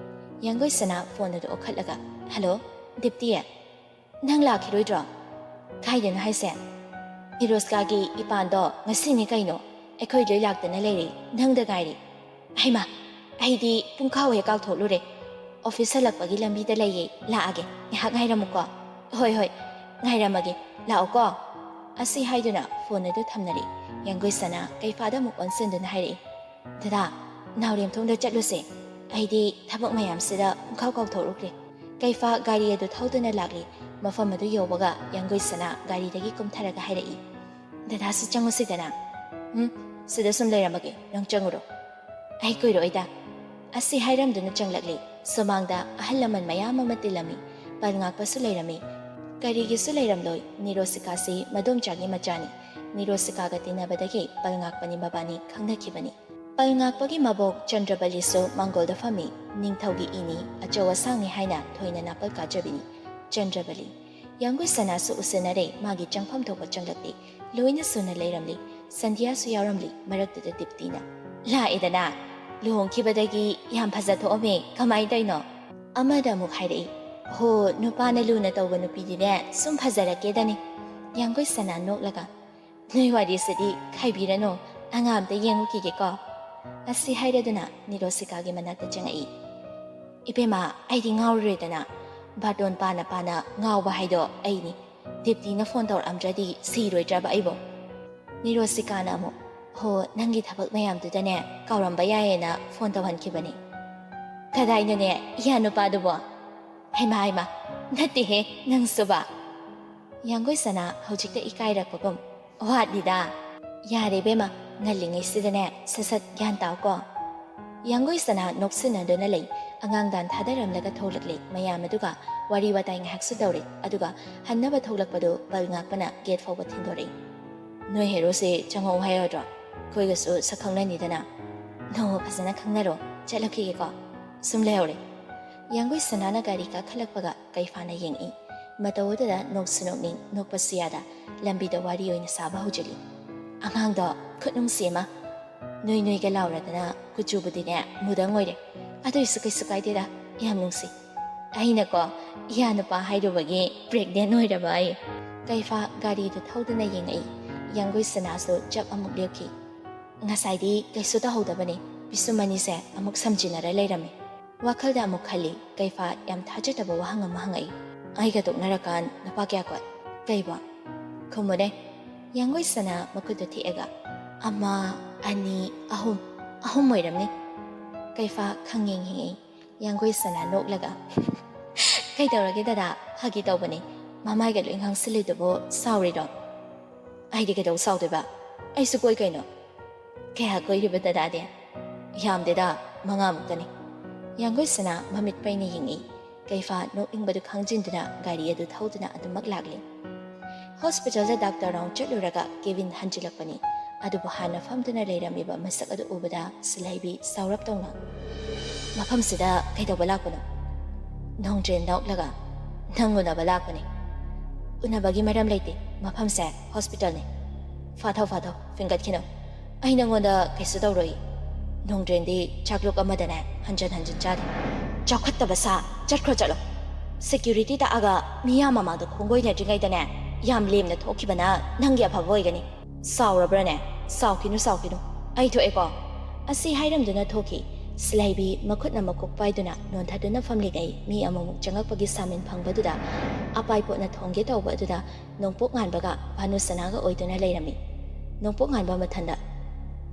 ꯌꯥꯡꯒꯣꯏ ꯁꯅꯥ ꯐꯣꯟ ꯑꯗꯨ ꯑꯣꯛꯈꯠꯂꯒ, "ꯍꯜꯂꯣ, ꯗꯤꯞꯇꯤ? ꯅꯪ ꯂꯥꯛꯈꯤꯔꯣꯏꯗ꯭ꯔꯣ?" "ꯀꯥꯏꯗꯅꯣ ꯍꯥꯏꯁꯦ?" "ꯅꯤꯔꯣꯁꯀꯥꯒꯤ ꯏꯄꯥꯟꯗꯣ ꯉꯁꯤꯅꯤ ꯀꯩꯅꯣ꯫ ꯑꯩꯈꯣꯏ ꯂꯣꯏ ꯂꯥꯛꯇꯅ ꯂꯩꯔꯦ, ꯅꯪꯗ ꯉꯥꯏꯔꯦ꯫" "ꯍꯩꯃꯥ, ꯑꯩꯗꯤ ꯄꯨꯡꯈꯥꯎ ꯍꯦꯛ ꯀꯥꯎꯊꯣꯛꯂꯨꯔꯦ꯫ ꯑꯣꯐꯤꯁ ꯍꯜꯂꯛꯄꯒꯤ ꯂꯝꯕꯤꯗ ꯂꯩꯌꯦ, ꯂꯥꯛꯑꯒꯦ, ꯉꯥꯏꯍꯥꯛ ꯉꯥꯏꯔꯝꯃꯨꯀꯣ꯫" "ꯍꯣꯏ, ꯍꯣꯏ, ꯉꯥꯏꯔꯝꯃꯒꯦ, ꯂꯥꯛꯑꯣꯀꯣ꯫" ꯑꯁꯤ ꯍꯥꯏꯗꯨꯅ ꯐꯣꯟ ꯑꯗꯨ ꯊꯝꯅꯔꯦ꯫ ꯌꯥꯡꯒꯣꯏ ꯁꯅꯥ ꯀꯩꯐꯥꯗ ꯑꯃꯨꯛ ꯑꯣꯟꯁꯤꯟꯗꯨꯅ ꯍꯥꯏꯔꯛꯏ, "ꯗꯗꯥ, ꯅꯥꯎꯔꯦꯝꯊꯣꯡꯗ ꯆꯠꯂꯨꯁꯦ꯫ ꯑꯩꯗꯤ ꯊꯕꯛ ꯃꯌꯥꯝꯁꯤꯗ ꯄꯨꯡꯈꯥꯎ ꯀꯥꯎꯊꯣꯛꯂꯨꯈ꯭ꯔꯦ꯫" ꯀꯩꯐꯥ ꯒꯥꯔꯤ ꯑꯗꯨ ꯊꯧꯗꯨꯅ ꯂꯥꯛꯂꯤ꯫ ꯃꯐꯝ ꯑꯗꯨ ꯌꯧꯕꯒ ꯌꯥꯡꯒꯣꯏ ꯁꯅꯥ ꯒꯥꯔꯤꯗꯒꯤ ꯀꯨꯝꯊꯔꯒ ꯍꯥꯏꯔꯛꯏ, "ꯗꯗꯥꯁꯨ ꯆꯪꯉꯨꯁꯤꯗꯅ꯫" "ꯎꯝ, ꯁꯤꯗ ꯁꯨꯝ ꯂꯩꯔꯝꯃꯒꯦ, ꯅꯪ ꯆꯪꯉꯨꯔꯣ꯫ ꯑꯩ ꯀꯨꯏꯔꯣꯏꯗ꯫" ꯑꯁꯤ ꯍꯥꯏꯔꯝꯗꯨꯅ ꯆꯪꯂꯛꯂꯤ꯫ ꯁꯨꯃꯥꯡꯗ ꯑꯍꯜ ꯂꯃꯟ ꯃꯌꯥꯝ ꯑꯃ ꯇꯤꯜꯂꯝꯃꯤ꯫ ꯄꯜ ꯉꯥꯛꯄꯁꯨ ꯂꯩꯔꯝꯃꯤ꯫ ꯀꯔꯤꯒꯤꯁꯨ ꯂꯩꯔꯝꯂꯣꯏ, ꯅꯤꯔꯣꯁꯤꯀꯥꯁꯤ ꯃꯗꯣꯝꯆꯥꯒꯤ ꯃꯆꯥꯅꯤ꯫ ꯅꯤꯔꯣꯁꯤꯀꯥꯒ ꯇꯤꯟꯅꯕꯗꯒꯤ ꯄꯜ ꯉꯥꯛꯄꯅꯤ ꯃꯕꯥꯅꯤ ꯈꯪꯅꯈꯤꯕꯅꯤ꯫ ꯄꯜ ꯉꯥꯛꯄꯒꯤ ꯃꯕꯣꯛ ꯆꯟꯗ꯭ꯔꯕꯂꯤꯁꯨ ꯃꯥꯡꯒꯣꯜꯗ ꯐꯝꯃꯤ꯫ ꯅꯤꯡꯊꯧꯒꯤ ꯏꯅꯤ, ꯑꯆꯧ ꯑꯁꯥꯡꯅꯤ ꯍꯥꯏꯅ ꯊꯣꯏꯅ ꯅꯥꯄꯜ ꯀꯥꯖꯕꯤꯅꯤ꯫ ꯆꯟꯗ꯭ꯔꯕꯂꯤ꯫ ꯌꯥꯡꯒꯣꯏ ꯁꯅꯥꯁꯨ ꯎꯁꯤꯟꯅꯔꯦ, ꯃꯥꯒꯤ ꯆꯪꯐꯝ ꯊꯣꯛꯄ ꯆꯪꯂꯛꯂꯤ꯫ ꯂꯣꯏꯅ ꯁꯨꯅ ꯂꯩꯔꯝꯂꯤ꯫ ꯁꯟꯙ꯭ꯌꯥꯁꯨ ꯌꯥꯎꯔꯝꯂꯤ ꯃꯔꯛꯇꯨꯗ ꯗꯤꯞꯇꯤꯅ꯫ "ꯂꯥꯛꯑꯦꯗꯅ, ꯂꯨꯍꯣꯡꯈꯤꯕꯗꯒꯤ ꯌꯥꯝ ꯐꯖ ꯊꯣꯛꯑꯝꯃꯦ, ꯀꯃꯥꯏꯅ ꯇꯧꯔꯤꯅꯣ?" ꯑꯃꯗ ꯑꯃꯨꯛ ꯍꯥꯏꯔꯛꯏ, "ꯍꯣ, ꯅꯨꯄꯥꯅ ꯂꯨꯅ ꯇꯧꯕ ꯅꯨꯄꯤꯗꯤꯅꯦ ꯁꯨꯝ ꯐꯖꯔꯛꯀꯦꯗꯅꯤ꯫" ꯌꯥꯡꯒꯣꯏ ꯁꯅꯥ ꯅꯣꯛꯂꯒ, "ꯅꯣꯏ ꯋꯥꯔꯤꯁꯤꯗꯤ ꯈꯥꯏꯕꯤꯔꯅꯨ, ꯑꯉꯥꯡ ꯑꯝꯇ ꯌꯦꯡꯉꯨꯈꯤꯒꯦꯀꯣ꯫" ꯑꯁꯤ ꯍꯥꯏꯔꯗꯨꯅ ꯅꯤꯔꯣꯁꯤꯀꯥꯒꯤ ꯃꯅꯥꯛꯇ ꯆꯪꯉꯛꯏ꯫ "ꯏꯕꯦꯝꯃ, ꯑꯩꯗꯤ ꯉꯥꯎꯔꯨꯔꯦꯗꯅ꯫ ꯕꯥꯔꯇꯣꯟ ꯄꯥꯅ ꯄꯥꯅ ꯉꯥꯎꯕ ꯍꯥꯏꯗꯣ ꯑꯩꯅꯤ꯫ ꯗꯤꯞꯇꯤꯅ ꯐꯣꯟ ꯇꯧꯔꯛꯑꯝꯗ꯭ꯔꯗꯤ ꯁꯤꯔꯣꯏꯗ꯭ꯔꯕ ꯑꯩꯕꯣ?" ꯅꯤꯔꯣꯁꯤꯀꯥꯅ ꯑꯃꯨꯛ, "ꯍꯣ, ꯅꯪꯒꯤ ꯊꯕꯛ ꯃꯌꯥꯝꯗꯨꯗꯅꯦ ꯀꯥꯎꯔꯝꯕ ꯌꯥꯏꯌꯦꯅ ꯐꯣꯟ ꯇꯧꯍꯟꯈꯤꯕꯅꯤ꯫" "ꯀꯗꯥꯏꯅꯣꯅꯦ ꯏꯌꯥ ꯅꯨꯄꯥꯗꯨꯕꯣ?" "ꯍꯩꯃꯥ ꯍꯩꯃꯥ, ꯅꯠꯇꯦꯍꯦ, ꯅꯪꯁꯨꯕ?" ꯌꯥꯡꯒꯣꯏ ꯁꯅꯥ ꯍꯧꯖꯤꯛꯇ ꯏꯀꯥꯏꯔꯛꯄꯒꯨꯝ, "ꯋꯥꯠꯂꯤꯗ꯫ ꯌꯥꯔꯦ ꯏꯕꯦꯝꯃ, ꯉꯜꯂꯤꯉꯩꯁꯤꯗꯅꯦ ꯁꯠ ꯁꯠ ꯒ꯭ꯌꯥꯟ ꯇꯥꯎꯀꯣ꯫" ꯌꯥꯡꯒꯣꯏ ꯁꯅꯥ ꯅꯣꯛꯁꯤꯟꯅꯗꯨꯅ ꯂꯩ꯫ ꯑꯉꯥꯡ ꯗꯥꯟ ꯊꯥꯗꯔꯝꯂꯒ ꯊꯣꯛꯂꯛꯂꯦ꯫ ꯃꯌꯥꯝ ꯑꯗꯨꯒ ꯋꯥꯔꯤ ꯋꯥꯇꯥꯏ ꯉꯥꯏꯍꯥꯛꯁꯨ ꯇꯧꯔꯦ꯫ ꯑꯗꯨꯒ ꯍꯟꯅꯕ ꯊꯣꯛꯂꯛꯄꯗꯨ ꯕꯜ ꯉꯥꯛꯄꯅ ꯒꯦꯠ ꯐꯥꯎꯕ ꯊꯤꯟꯗꯣꯔꯛꯏ꯫ "ꯅꯣꯏ ꯍꯦꯔꯣꯁꯦ ꯆꯪꯉꯛꯎ ꯍꯥꯏꯔꯗ꯭ꯔꯣ? ꯑꯩꯈꯣꯏꯒꯁꯨ ꯁꯛ ꯈꯪꯅꯅꯤꯗꯅ꯫" "ꯅꯣ, ꯐꯖꯅ ꯈꯪꯅꯔꯣ, ꯆꯠꯂꯛꯈꯤꯒꯦꯀꯣ꯫ ꯁꯨꯝ ꯂꯩꯍꯧꯔꯦ꯫" ꯌꯥꯡꯒꯣꯏ ꯁꯅꯥꯅ ꯒꯥꯔꯤ ꯀꯥꯈꯠꯂꯛꯄꯒ ꯀꯩꯐꯥꯅ ꯌꯦꯡꯉꯛꯏ꯫ ꯃꯇꯧ ꯑꯗꯨꯗ ꯅꯣꯛꯁꯨ ꯅꯣꯛꯅꯤꯡ, ꯅꯣꯛꯄꯁꯨ ꯌꯥꯗ, ꯂꯝꯕꯤꯗ ꯋꯥꯔꯤ ꯑꯣꯏꯅ ꯁꯥꯕ ꯍꯧꯖꯤꯜꯂꯤ꯫ "ꯑꯉꯥꯡꯗꯣ ꯈꯨꯠꯅꯨꯡꯁꯤ ꯑꯃ꯫ ꯅꯣꯏ ꯅꯣꯏꯒ ꯂꯥꯎꯔꯗꯅ ꯀꯨꯆꯨꯕꯨꯗꯤꯅꯦ ꯃꯨꯗꯪ ꯑꯣꯏꯔꯦ꯫ ꯑꯗꯨꯏꯁꯨ ꯀꯩꯁꯨ ꯀꯥꯏꯗꯦꯗ, ꯌꯥꯝ ꯅꯨꯡꯁꯤ꯫ ꯑꯩꯅꯀꯣ, ꯏꯌꯥ ꯅꯨꯄꯥ ꯍꯥꯏꯔꯨꯕꯒꯤ ꯄ꯭ꯔꯦꯒꯅꯦꯟ ꯑꯣꯏꯔꯕ ꯑꯩ꯫" ꯀꯩꯐꯥ ꯒꯥꯔꯤꯗꯨ ꯊꯧꯗꯨꯅ ꯌꯦꯡꯉꯛꯏ꯫ ꯌꯥꯡꯒꯣꯏ ꯁꯅꯥꯁꯨ ꯆꯞ ꯑꯃꯨꯛ ꯂꯦꯞꯈꯤ꯫ "ꯉꯁꯥꯏꯗꯤ ꯀꯩꯁꯨ ꯇꯧꯍꯧꯗꯕꯅꯤ, ꯄꯤꯁꯨꯝ ꯑꯅꯤꯁꯦ ꯑꯃꯨꯛ ꯁꯝꯖꯤꯟꯅꯔ ꯂꯩꯔꯝꯃꯤ꯫" ꯋꯥꯈꯜꯗ ꯑꯃꯨꯛ ꯈꯜꯂꯤ, ꯀꯩꯐꯥ ꯌꯥꯝ ꯊꯥꯖꯗꯕ ꯋꯥꯍꯪ ꯑꯃ ꯍꯪꯉꯛꯏ꯫ "ꯑꯩꯒ ꯇꯣꯛꯅꯔꯀꯥꯟ ꯅꯨꯄꯥ ꯀꯌꯥ ꯀꯣꯏ?" "ꯀꯩꯕꯣ? ꯈꯨꯝꯃꯨꯅꯦ꯫" ꯌꯥꯡꯒꯣꯏ ꯁꯅꯥ ꯃꯈꯨꯠꯇ ꯊꯦꯛꯑꯒ, "ꯑꯃ, ꯑꯅꯤ, ꯑꯍꯨꯝ, ꯑꯍꯨꯝ ꯑꯣꯏꯔꯝꯅꯤ꯫" ꯀꯩꯐꯥ ꯈꯪꯌꯦꯡ ꯌꯦꯡꯉꯛꯏ꯫ ꯌꯥꯡꯒꯣꯏ ꯁꯅꯥ ꯅꯣꯛꯂꯒ, "ꯀꯩꯗꯧꯔꯒꯦ ꯗꯗꯥ? ꯐꯥꯒꯤ ꯇꯧꯕꯅꯤ꯫ ꯃꯃꯥꯏꯒ ꯂꯣꯏ ꯉꯥꯡꯁꯤꯜꯂꯤꯗꯨꯕꯨ ꯁꯥꯎꯔꯤꯔꯣ?" "ꯑꯩꯗꯤ ꯀꯩꯗꯧ ꯁꯥꯎꯗꯣꯏꯕ? ꯑꯩꯁꯨ ꯀꯣꯏ ꯀꯩꯅꯣ꯫" "ꯀꯌꯥ ꯀꯣꯏꯔꯤꯕ ꯗꯗꯥꯗꯤ?" "ꯌꯥꯝꯗꯦꯗ, ꯃꯉꯥꯃꯨꯛꯇꯅꯤ꯫" ꯌꯥꯡꯒꯣꯏ ꯁꯅꯥ ꯃꯃꯤꯠ ꯄꯩꯅ ꯌꯦꯡꯉꯤ꯫ ꯀꯩꯐꯥ ꯅꯣꯛꯅꯤꯡꯕꯗꯨ ꯈꯪꯖꯤꯟꯗꯨꯅ ꯒꯥꯔꯤ ꯑꯗꯨ ꯊꯧꯗꯨꯅ ꯑꯗꯨꯃꯛ ꯂꯥꯛꯂꯤ꯫ ꯍꯣꯁꯄꯤꯇꯥꯜꯗ ꯗꯥꯛꯇꯔ ꯔꯥꯎꯟ ꯆꯠꯂꯨꯔꯒ ꯀꯦꯕꯤꯟ ꯍꯟꯖꯤꯜꯂꯛꯄꯅꯤ꯫ ꯑꯗꯨꯕꯨ ꯍꯥꯟꯅ ꯐꯝꯗꯨꯅ ꯂꯩꯔꯝꯃꯤꯕ ꯃꯁꯛ ꯑꯗꯨ ꯎꯕꯗ ꯁꯤꯜꯍꯩꯕꯤ ꯁꯥꯎꯔꯞ ꯇꯧꯅ, "ꯃꯐꯝꯁꯤꯗ ꯀꯩꯗꯧꯕ ꯂꯥꯛꯄꯅꯣ?" ꯅꯣꯡꯗ꯭ꯔꯦꯟ ꯅꯣꯛꯂꯒ, "ꯅꯪ ꯎꯅꯕ ꯂꯥꯛꯄꯅꯤ꯫" "ꯎꯅꯕꯒꯤ ꯃꯔꯝ ꯂꯩꯇꯦ, ꯃꯐꯝꯁꯦ ꯍꯣꯁꯄꯤꯇꯥꯜꯅꯤ꯫" "ꯐꯥꯊꯧ, ꯐꯥꯊꯧ, ꯐꯤꯡꯒꯠꯈꯤꯅꯨ꯫ ꯑꯩ ꯅꯪꯉꯣꯟꯗ ꯀꯩꯁꯨ ꯇꯧꯔꯣꯏ꯫ ꯅꯣꯡꯗ꯭ꯔꯦꯟꯗꯤ ꯆꯥꯛꯂꯨꯛ ꯑꯃꯗꯅꯦ ꯍꯟꯖꯟ ꯍꯟꯖꯟ ꯆꯥꯗꯦ꯫ ꯆꯥꯎꯈꯠꯇꯕ ꯁꯥ, ꯆꯠꯈ꯭ꯔꯣ ꯆꯠꯂꯣ꯫ ꯁꯦꯀ꯭ꯌꯨꯔꯤꯇꯤ ꯇꯥꯛꯑꯒ ꯃꯤꯌꯥꯝ ꯃꯃꯥꯡꯗ ꯈꯣꯡꯒꯣꯏꯅꯗ꯭ꯔꯤꯉꯩꯗꯅꯦ ꯌꯥꯝ ꯂꯦꯝꯅ ꯊꯣꯛꯈꯤꯕꯅ ꯅꯪꯒꯤ ꯑꯐꯕ ꯑꯣꯏꯒꯅꯤ꯫ ꯆꯥꯎꯔꯕ꯭ꯔꯥꯅꯦ? ꯆꯥꯎꯈꯤꯅꯨ, ꯆꯥꯎꯈꯤꯅꯨ꯫ ꯑꯩ ꯊꯣꯛꯑꯦꯀꯣ꯫" ꯑꯁꯤ ꯍꯥꯏꯔꯝꯗꯨꯅ ꯊꯣꯛꯈꯤ꯫ ꯁꯤꯂꯩꯕꯤ ꯃꯈꯨꯠꯅ ꯃꯀꯣꯛ ꯄꯥꯏꯗꯨꯅ ꯅꯣꯟꯊꯗꯨꯅ ꯐꯝꯂꯤꯉꯩ ꯃꯤ ꯑꯃꯃꯨꯛ ꯆꯪꯉꯛꯄꯒꯤ ꯁꯥꯃꯤꯟ ꯐꯪꯕꯗꯨꯗ ꯑꯄꯥꯏ ꯄꯣꯠꯅ ꯊꯣꯡꯒꯦ ꯇꯧꯕ ꯑꯗꯨꯗ ꯅꯣꯡꯄꯣꯛ ꯉꯥꯟꯕꯒ ꯚꯥꯅꯨꯁꯅꯥꯒ ꯑꯣꯏꯗꯨꯅ ꯂꯩꯔꯝꯃꯤ꯫ ꯅꯣꯡꯄꯣꯛ ꯉꯥꯟꯕ ꯃꯊꯟꯗ,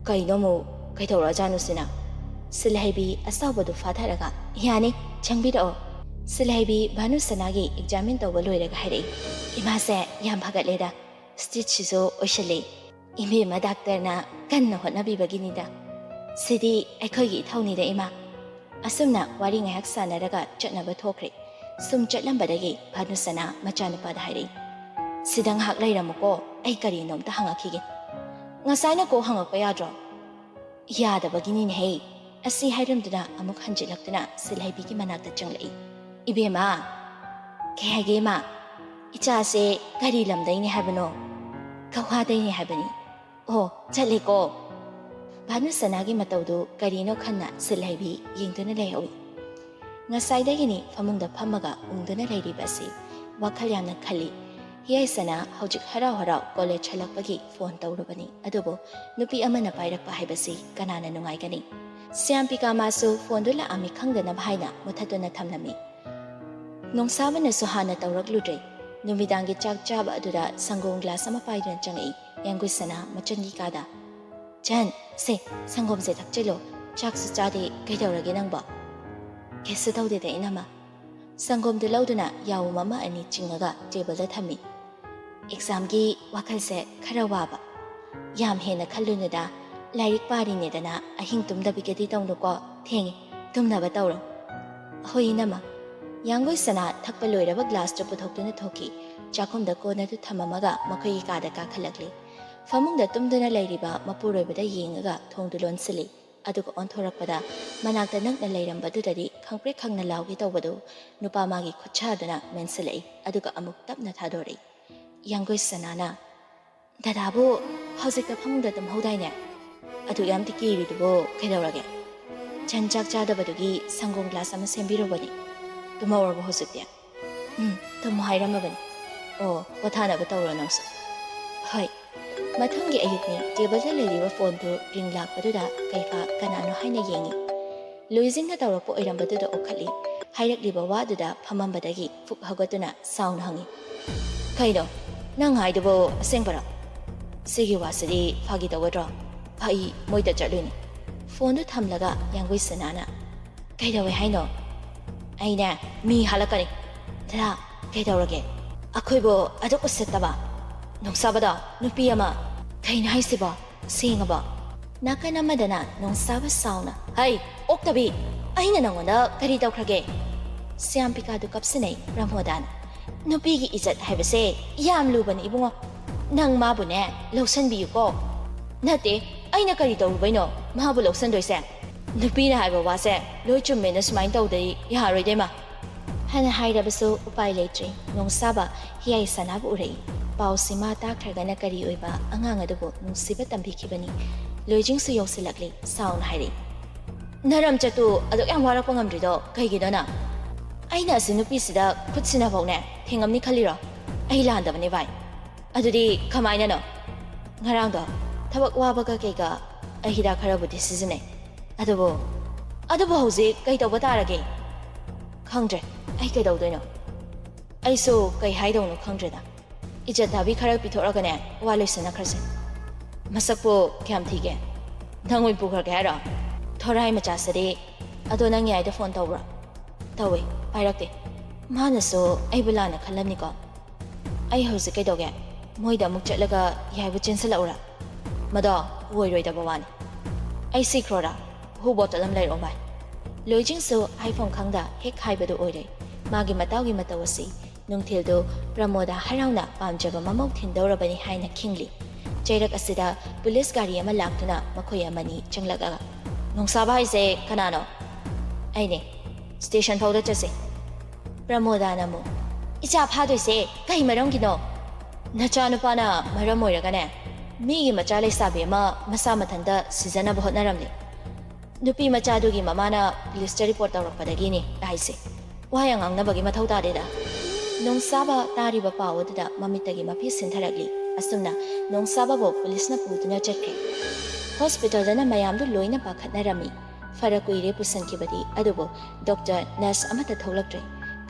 "ꯀꯩꯅꯣ ꯑꯃꯨꯛ? ꯀꯩꯗꯧꯔꯛꯑꯖꯥꯠꯅꯣ ꯁꯤꯅ?" ꯁꯤꯂꯩꯕꯤ ꯑꯆꯥꯎꯕꯗꯨ ꯐꯥꯊꯔꯒ, "ꯌꯥꯅꯤ, ꯆꯪꯕꯤꯔꯛꯑꯣ꯫" ꯁꯤꯂꯩꯕꯤ ꯚꯥꯅꯨꯁꯅꯥꯒꯤ ꯑꯦꯛꯖꯥꯃꯤꯟ ꯇꯧꯕ ꯂꯣꯏꯔꯒ ꯍꯥꯏꯔꯛꯏ, "ꯏꯃꯥꯁꯦ ꯌꯥꯝ ꯐꯒꯠꯂꯦꯗ, ꯁ꯭ꯇꯤꯆꯁꯤꯁꯨ ꯑꯣꯏꯁꯤꯜꯂꯤ꯫ ꯏꯕꯦꯝꯃ ꯗꯥꯛꯇꯔꯅ ꯀꯟꯅ ꯍꯣꯠꯅꯕꯤꯕꯒꯤꯅꯤꯗ꯫ ꯁꯤꯗꯤ ꯑꯩꯈꯣꯏꯒꯤ ꯏꯊꯧꯅꯤꯗ ꯏꯃꯥ꯫" ꯑꯁꯨꯝꯅ ꯋꯥꯔꯤ ꯉꯥꯏꯍꯥꯛ ꯁꯥꯟꯅꯔꯒ ꯆꯠꯅꯕ ꯊꯣꯛꯈ꯭ꯔꯦ꯫ ꯁꯨꯝ ꯆꯠꯂꯝꯕꯗꯒꯤ ꯚꯥꯅꯨꯁꯅꯥ ꯃꯆꯥꯅꯨꯄꯥꯗ ꯍꯥꯏꯔꯛꯏ, "ꯁꯤꯗ ꯉꯥꯏꯍꯥꯛ ꯂꯩꯔꯝꯃꯨꯀꯣ, ꯑꯩ ꯀꯔꯤꯅꯣꯝꯇ ꯍꯪꯉꯛꯈꯤꯒꯦ꯫" "ꯉꯁꯥꯏꯅ ꯀꯣꯛ ꯍꯪꯉꯛꯄ ꯌꯥꯗ꯭ꯔꯣ?" "ꯌꯥꯗꯕꯒꯤꯅꯤꯅꯦꯍꯦ꯫" ꯑꯁꯤ ꯍꯥꯏꯔꯝꯗꯨꯅ ꯑꯃꯨꯛ ꯍꯟꯖꯤꯜꯂꯛꯇꯨꯅ ꯁꯤꯜꯍꯩꯕꯤꯒꯤ ꯃꯅꯥꯛꯇ ꯆꯪꯂꯛꯏ꯫ "ꯏꯕꯦꯝꯃ꯫" "ꯀꯩ ꯍꯥꯏꯒꯦ ꯏꯃꯥ?" "ꯏꯆꯥꯁꯦ ꯀꯔꯤ ꯂꯝꯗꯩꯅꯦ ꯍꯥꯏꯕꯅꯣ?" "ꯒꯧꯍꯥꯗꯩꯅꯦ ꯍꯥꯏꯕꯅꯤ꯫" "ꯑꯣ, ꯆꯠꯂꯦꯀꯣ꯫" ꯚꯥꯅꯨꯁꯅꯥꯒꯤ ꯃꯇꯧꯗꯨ ꯀꯔꯤꯅꯣ ꯈꯟꯅ ꯁꯤꯜꯍꯩꯕꯤ ꯌꯦꯡꯗꯨꯅ ꯂꯩꯍꯧꯏ꯫ ꯉꯁꯥꯏꯗꯒꯤꯅꯤ ꯐꯃꯨꯡꯗ ꯐꯝꯃꯒ ꯎꯪꯗꯨꯅ ꯂꯩꯔꯤꯕ ꯑꯁꯤ꯫ ꯋꯥꯈꯜ ꯌꯥꯝꯅ ꯈꯜꯂꯤ꯫ ꯌꯥꯏꯁꯅꯥ ꯍꯧꯖꯤꯛ ꯍꯔꯥꯎ ꯍꯔꯥꯎ ꯀꯣꯂꯦꯖ ꯍꯜꯂꯛꯄꯒꯤ ꯐꯣꯟ ꯇꯧꯔꯨꯕꯅꯤ, ꯑꯗꯨꯕꯨ ꯅꯨꯄꯤ ꯑꯃꯅ ꯄꯥꯏꯔꯛꯄ ꯍꯥꯏꯕꯁꯤ ꯀꯅꯥꯅ ꯅꯨꯡꯉꯥꯏꯒꯅꯤ? ꯁ꯭ꯌꯥꯝꯄꯤꯀꯥ ꯃꯥꯁꯨ ꯐꯣꯟꯗꯨ ꯂꯥꯛꯑꯝꯃꯤ ꯈꯪꯗꯅꯕ ꯍꯥꯏꯅ ꯃꯨꯊꯠꯇꯨꯅ ꯊꯝꯂꯝꯃꯤ꯫ ꯅꯣꯡꯁꯥꯕꯅꯁꯨ ꯍꯥꯟꯅ ꯇꯧꯔꯛꯂꯨꯗ꯭ꯔꯦ꯫ ꯅꯨꯃꯤꯗꯥꯡꯒꯤ ꯆꯥꯛ ꯆꯥꯕ ꯑꯗꯨꯗ ꯁꯪꯒꯣꯝ ꯒ꯭ꯂꯥꯁ ꯑꯃ ꯄꯥꯏꯗꯨꯅ ꯆꯪꯉꯛꯏ ꯌꯥꯡꯒꯨꯁꯅꯥ ꯃꯆꯟꯒꯤ ꯀꯥꯗ꯫ "ꯆꯟ, ꯁꯦ, ꯁꯪꯒꯣꯝꯁꯦ ꯊꯛꯆꯤꯜꯂꯣ꯫ ꯆꯥꯛꯁꯨ ꯆꯥꯗꯦ, ꯀꯩꯗꯧꯔꯒꯦ ꯅꯪꯕꯣ?" "ꯀꯩꯁꯨ ꯇꯧꯗꯦꯗ, ꯏꯅꯝꯃ꯫" ꯁꯪꯒꯣꯝꯗꯨ ꯂꯧꯗꯨꯅ ꯌꯥꯍꯨꯝ ꯑꯃ ꯑꯅꯤ ꯆꯤꯡꯉꯒ ꯇꯦꯕꯜꯗ ꯊꯝꯃꯤ꯫ "ꯑꯦꯛꯖꯥꯝꯒꯤ ꯋꯥꯈꯜꯁꯦ ꯈꯔ ꯋꯥꯕ꯫" "ꯌꯥꯝ ꯍꯦꯟꯅ ꯈꯜꯂꯨꯅꯨꯗ, ꯂꯥꯏꯔꯤꯛ ꯄꯥꯔꯤꯅꯦꯗꯅ ꯑꯍꯤꯡ ꯇꯨꯝꯗꯕꯤꯒꯗꯤ ꯇꯧꯅꯨꯀꯣ, ꯊꯦꯡꯉꯦ, ꯇꯨꯝꯅꯕ ꯇꯧꯔꯣ꯫" "ꯍꯣꯏ, ꯏꯅꯝꯃ꯫" ꯌꯥꯡꯒꯣꯏꯁꯅꯥ ꯊꯛꯄ ꯂꯣꯏꯔꯕ ꯒ꯭ꯂꯥꯁꯇꯨ ꯄꯨꯊꯣꯛꯇꯨꯅ ꯊꯣꯛꯈꯤ꯫ ꯆꯥꯛꯈꯨꯝꯗ ꯀꯣꯟ ꯑꯗꯨ ꯊꯝꯃꯝꯃꯒ ꯃꯈꯣꯏꯒꯤ ꯀꯥꯗ ꯀꯥꯈꯠꯂꯛꯂꯤ꯫ ꯐꯃꯨꯡꯗ ꯇꯨꯝꯗꯨꯅ ꯂꯩꯔꯤꯕ ꯃꯄꯨꯔꯣꯏꯕꯗ ꯌꯦꯡꯉꯒ ꯊꯣꯡꯗꯨ ꯂꯣꯟꯁꯤꯜꯂꯤ꯫ ꯑꯗꯨꯒ ꯑꯣꯟꯊꯣꯔꯛꯄꯗ ꯃꯅꯥꯛꯇ ꯅꯛꯅ ꯂꯩꯔꯝꯕꯗꯨꯗꯗꯤ ꯈꯪꯄ꯭ꯔꯦꯛ ꯈꯪꯅ ꯂꯥꯎꯒꯦ ꯇꯧꯕꯗꯨ ꯅꯨꯄꯥ ꯃꯥꯒꯤ ꯈꯨꯠꯁꯥꯗꯨꯅ ꯃꯦꯟꯁꯤꯜꯂꯛꯏ, ꯑꯗꯨꯒ ꯑꯃꯨꯛ ꯇꯞꯅ ꯊꯥꯗꯣꯔꯛꯏ꯫ ꯌꯥꯡꯒꯣꯏꯁꯅꯥꯅ, ꯗꯗꯥꯕꯨ ꯍꯧꯖꯤꯛꯇ ꯐꯃꯨꯡꯗ ꯇꯨꯝꯍꯧꯗꯥꯏꯅꯦ? ꯑꯗꯨꯛ ꯌꯥꯝ ꯀꯤꯔꯤꯗꯨꯕꯨ ꯀꯩꯗꯧꯔꯒꯦ? ꯆꯟ ꯆꯥꯛ ꯆꯥꯗꯕꯗꯨꯒꯤ ꯁꯪꯒꯣꯝ ꯒ꯭ꯂꯥꯁ ꯑꯃ ꯁꯦꯝꯕꯤꯔꯨꯕꯅꯤ꯫ ꯇꯨꯝꯍꯧꯔꯕꯣ ꯍꯧꯖꯤꯛꯇꯤ? ꯎꯝ, ꯇꯨꯝꯃꯣ ꯍꯥꯏꯔꯝꯃꯕꯅꯤ꯫ ꯑꯣ, ꯄꯣꯊꯥꯅꯕ ꯇꯧꯔꯣ ꯅꯪꯁꯨ꯫ ꯍꯣꯏ꯫ ꯃꯊꯪꯒꯤ ꯑꯌꯨꯛꯅꯤ꯫ ꯇꯦꯕꯜꯗ ꯂꯩꯔꯤꯕ ꯐꯣꯟꯗꯨ ꯔꯤꯡ ꯂꯥꯛꯄꯗꯨꯗ ꯀꯩꯐꯥ ꯀꯅꯥꯅꯣ ꯍꯥꯏꯅ ꯌꯦꯡꯉꯤ꯫ ꯂꯨꯏꯖꯤꯡꯅ ꯇꯧꯔꯛꯄ ꯑꯣꯏꯔꯝꯕꯗꯨꯗ ꯑꯣꯈꯠꯂꯤ꯫ ꯍꯥꯏꯔꯛꯂꯤꯕ ꯋꯥꯗꯨꯗ ꯐꯝꯃꯝꯕꯗꯒꯤ ꯐꯨꯛ ꯍꯧꯒꯠꯇꯨꯅ ꯁꯥꯎꯅ ꯍꯪꯉꯤ, "ꯀꯩꯅꯣ? ꯅꯪ ꯍꯥꯏꯗꯨꯕꯨ ꯑꯁꯦꯡꯕꯔꯣ? ꯁꯤꯒꯤ ꯋꯥꯁꯤꯗꯤ ꯐꯥꯒꯤ ꯇꯧꯒꯗ꯭ꯔꯣ? ꯑꯩ ꯃꯣꯏꯗ ꯆꯠꯂꯨꯏꯅꯤ꯫" ꯐꯣꯟꯗꯨ ꯊꯝꯂꯒ ꯌꯥꯡꯒꯣꯏ ꯁꯅꯥꯅ, "ꯀꯩꯗꯧꯋꯦ ꯍꯥꯏꯅꯣ?" "ꯑꯩꯅꯦ, ꯃꯤ ꯍꯥꯠꯂꯛꯀꯅꯤ꯫" "ꯗꯗꯥ, ꯀꯩꯗꯧꯔꯒꯦ? ꯑꯩꯈꯣꯏꯕꯨ ꯑꯗꯨꯛ ꯎꯁꯤꯠꯇꯕ ꯅꯨꯡꯁꯥꯕꯗꯣ, ꯅꯨꯄꯤ ꯑꯃ꯫ ꯀꯩꯅꯣ ꯍꯥꯏꯁꯤꯕꯣ? ꯁꯦꯡꯉꯕꯣ?" ꯅꯥꯀꯟ ꯑꯃꯗꯅ ꯅꯣꯡꯁꯥꯕ ꯁꯥꯎꯅ, "ꯍꯩ, ꯑꯣꯛꯇꯕꯤ! ꯑꯩꯅ ꯅꯪꯉꯣꯟꯗ ꯀꯔꯤ ꯇꯧꯈ꯭ꯔꯒꯦ?" ꯁ꯭ꯌꯥꯝꯄꯤꯀꯥꯗꯨ ꯀꯞꯁꯤꯟꯅꯩ ꯄ꯭ꯔꯃꯣꯗꯥꯅ꯫ "ꯅꯨꯄꯤꯒꯤ ꯏꯖꯠ ꯍꯥꯏꯕꯁꯦ ꯌꯥꯝ ꯂꯨꯕꯅꯤ ꯏꯕꯨꯡꯉꯣ꯫ ꯅꯪ ꯃꯥꯕꯨꯅꯦ ꯂꯧꯁꯟꯕꯤꯌꯨꯀꯣ꯫" "ꯅꯠꯇꯦ, ꯑꯩꯅ ꯀꯔꯤ ꯇꯧꯔꯨꯕꯩꯅꯣ ꯃꯥꯕꯨ ꯂꯧꯁꯟꯗꯣꯏꯁꯦ? ꯅꯨꯄꯤꯅ ꯍꯥꯏꯕ ꯋꯥꯁꯦ ꯂꯣꯏ ꯆꯨꯝꯃꯦꯅ ꯁꯨꯃꯥꯏꯅ ꯇꯧꯗꯗꯤ ꯌꯥꯔꯣꯏꯗꯦꯃ꯫" ꯍꯥꯏꯅ ꯍꯥꯏꯔꯕꯁꯨ ꯎꯄꯥꯏ ꯂꯩꯇ꯭ꯔꯦ꯫ ꯅꯣꯡꯁꯥꯕ ꯍꯤꯌꯥꯏ ꯁꯅꯥꯕꯨ ꯎꯔꯛꯏ꯫ ꯄꯥꯎꯁꯤ ꯃꯥ ꯇꯥꯈ꯭ꯔꯒꯅ ꯀꯔꯤ ꯑꯣꯏꯕ ꯑꯉꯥꯡ ꯑꯗꯨꯕꯨ ꯅꯨꯡꯁꯤꯕ ꯇꯝꯕꯤꯈꯤꯕꯅꯤ꯫ ꯂꯣꯏꯖꯤꯡꯁꯨ ꯌꯧꯁꯤꯜꯂꯛꯂꯤ꯫ ꯁꯥꯎꯅ ꯍꯥꯏꯔꯛꯏ, "ꯅꯔꯝ ꯆꯠꯇꯨ ꯑꯗꯨꯛ ꯌꯥꯝ ꯋꯥꯔꯛꯄ ꯉꯝꯗ꯭ꯔꯤꯗꯣ ꯀꯩꯒꯤꯅꯣ ꯅꯪ? ꯑꯩꯅ ꯑꯁꯤ ꯅꯨꯄꯤꯁꯤꯗ ꯈꯨꯠ ꯁꯤꯟꯅꯐꯧꯅꯦ ꯊꯦꯡꯉꯝꯅꯤ ꯈꯜꯂꯤꯔꯣ? ꯑꯩ ꯂꯥꯟꯗꯕꯅꯦ ꯚꯥꯏ꯫" "ꯑꯗꯨꯗꯤ ꯀꯃꯥꯏꯅꯅꯣ?" "ꯉꯔꯥꯡꯗꯣ ꯊꯕꯛ ꯋꯥꯕꯒ ꯀꯩꯒ ꯑꯩ ꯍꯤꯗꯥꯛ ꯈꯔꯕꯨꯗꯤ ꯁꯤꯖꯤꯟꯅꯩ꯫ ꯑꯗꯨꯕꯨ, ꯑꯗꯨꯕꯨ ꯍꯧꯖꯤꯛ ꯀꯩ ꯇꯧꯕ ꯇꯥꯔꯒꯦ?" "ꯈꯪꯗ꯭ꯔꯦ, ꯑꯩ ꯀꯩꯗꯧꯗꯣꯏꯅꯣ? ꯑꯩꯁꯨ ꯀꯩ ꯍꯥꯏꯗꯧꯅꯣ ꯈꯪꯗ꯭ꯔꯦꯗ꯫ ꯏꯖꯠ ꯊꯥꯕꯤ ꯈꯔ ꯄꯤꯊꯣꯛꯑꯒꯅꯦ ꯋꯥ ꯂꯣꯏꯁꯟꯅꯈ꯭ꯔꯁꯦ꯫" "ꯃꯁꯛꯄꯨ ꯀꯌꯥꯝ ꯊꯤꯒꯦ? ꯅꯪ ꯑꯣꯏꯅ ꯄꯨꯈ꯭ꯔꯒꯦ ꯍꯥꯏꯔꯣ?" "ꯊꯣꯔꯥꯏ ꯃꯆꯥꯁꯤꯗꯤ꯫ ꯑꯗꯣ ꯅꯪ ꯌꯥꯏꯗ ꯐꯣꯟ ꯇꯧꯕ꯭ꯔꯣ?" "ꯇꯧꯋꯦ, ꯄꯥꯏꯔꯛꯇꯦ꯫ ꯃꯥꯅꯁꯨ ꯑꯩꯕꯨ ꯂꯥꯟꯅ ꯈꯜꯂꯝꯅꯤꯀꯣ꯫ ꯑꯩ ꯍꯧꯖꯤꯛ ꯀꯩꯗꯧꯒꯦ? ꯃꯣꯏꯗ ꯑꯃꯨꯛ ꯆꯠꯂꯒ ꯌꯥꯏꯕ ꯆꯦꯟꯁꯤꯜꯂꯛꯎꯔꯥ? ꯃꯗꯣ ꯑꯣꯏꯔꯣꯏꯗꯕ ꯋꯥꯅꯤ꯫ ꯑꯩ ꯁꯤꯈ꯭ꯔꯣꯔꯥ? ꯍꯨ ꯕꯣꯇꯜ ꯑꯃ ꯂꯩꯔꯛꯑꯣ ꯚꯥꯏ꯫" ꯂꯣꯏꯖꯤꯡꯁꯨ ꯍꯥꯏꯐꯝ ꯈꯪꯗ ꯍꯦꯛ ꯍꯥꯏꯕꯗꯨ ꯑꯣꯏꯔꯦ꯫ ꯃꯥꯒꯤ ꯃꯇꯥꯎꯒꯤ ꯃꯇꯧ ꯑꯁꯤ ꯅꯨꯡꯊꯤꯜꯗꯨ ꯄ꯭ꯔꯃꯣꯗ ꯍꯔꯥꯎꯅ ꯄꯥꯝꯖꯕ ꯃꯃꯧ ꯊꯤꯟꯗꯧꯔꯕꯅꯤ ꯍꯥꯏꯅ ꯈꯤꯡꯂꯤ꯫ ꯆꯩꯔꯛ ꯑꯁꯤꯗ ꯄꯨꯂꯤꯁ ꯒꯥꯔꯤ ꯑꯃ ꯂꯥꯛꯇꯨꯅ ꯃꯈꯣꯏ ꯑꯃꯅꯤ ꯆꯪꯂꯛꯂꯒ, "ꯅꯣꯡꯁꯥꯕ ꯍꯥꯏꯁꯦ ꯀꯅꯥꯅꯣ?" "ꯑꯩꯅꯦ꯫ ꯁ꯭ꯇꯦꯁꯟ ꯐꯥꯎꯗ ꯆꯠꯁꯦ꯫" ꯄ꯭ꯔꯃꯣꯗꯥꯅ ꯑꯃꯨꯛ, "ꯏꯆꯥ ꯐꯥꯗꯣꯏꯁꯦ ꯀꯩ ꯃꯔꯝꯒꯤꯅꯣ?" "ꯅꯆꯥꯅꯨꯄꯥꯅ ꯃꯔꯝ ꯑꯣꯏꯔꯒꯅꯦ, ꯃꯤꯒꯤ ꯃꯆꯥ ꯂꯩꯁꯥꯕꯤ ꯑꯃ ꯃꯁꯥ ꯃꯊꯟꯇ ꯁꯤꯖꯅꯕ ꯍꯣꯠꯅꯔꯝꯂꯤ꯫ ꯅꯨꯄꯤ ꯃꯆꯥꯗꯨꯒꯤ ꯃꯃꯥꯅ ꯄꯨꯂꯤꯁꯇ ꯔꯤꯄꯣꯔꯠ ꯇꯧꯔꯛꯄꯗꯒꯤꯅꯤ ꯍꯥꯏꯁꯦ꯫ ꯋꯥ ꯌꯥꯝ ꯉꯥꯡꯅꯕꯒꯤ ꯃꯊꯧ ꯇꯥꯗꯦꯗ꯫" ꯅꯣꯡꯁꯥꯕ ꯇꯥꯔꯤꯕ ꯄꯥꯎ ꯑꯗꯨꯗ ꯃꯃꯤꯠꯇꯒꯤ ꯃꯐꯤ ꯁꯤꯟꯊꯔꯛꯂꯤ꯫ ꯑꯁꯨꯝꯅ ꯅꯣꯡꯁꯥꯕꯕꯨ ꯄꯨꯂꯤꯁꯅ ꯄꯨꯗꯨꯅ ꯆꯠꯈ꯭ꯔꯦ꯫ ꯍꯣꯁꯄꯤꯇꯥꯜꯗꯅ ꯃꯌꯥꯝꯗꯨ ꯂꯣꯏꯅ ꯄꯥꯈꯠꯅꯔꯝꯃꯤ꯫ ꯐꯔ ꯀꯨꯏꯔꯦ ꯄꯨꯁꯤꯟꯈꯤꯕꯗꯤ, ꯑꯗꯨꯕꯨ ꯗꯣꯛꯇꯔ, ꯅꯔꯁ ꯑꯃꯠꯇ ꯊꯣꯛꯂꯛꯇ꯭ꯔꯦ꯫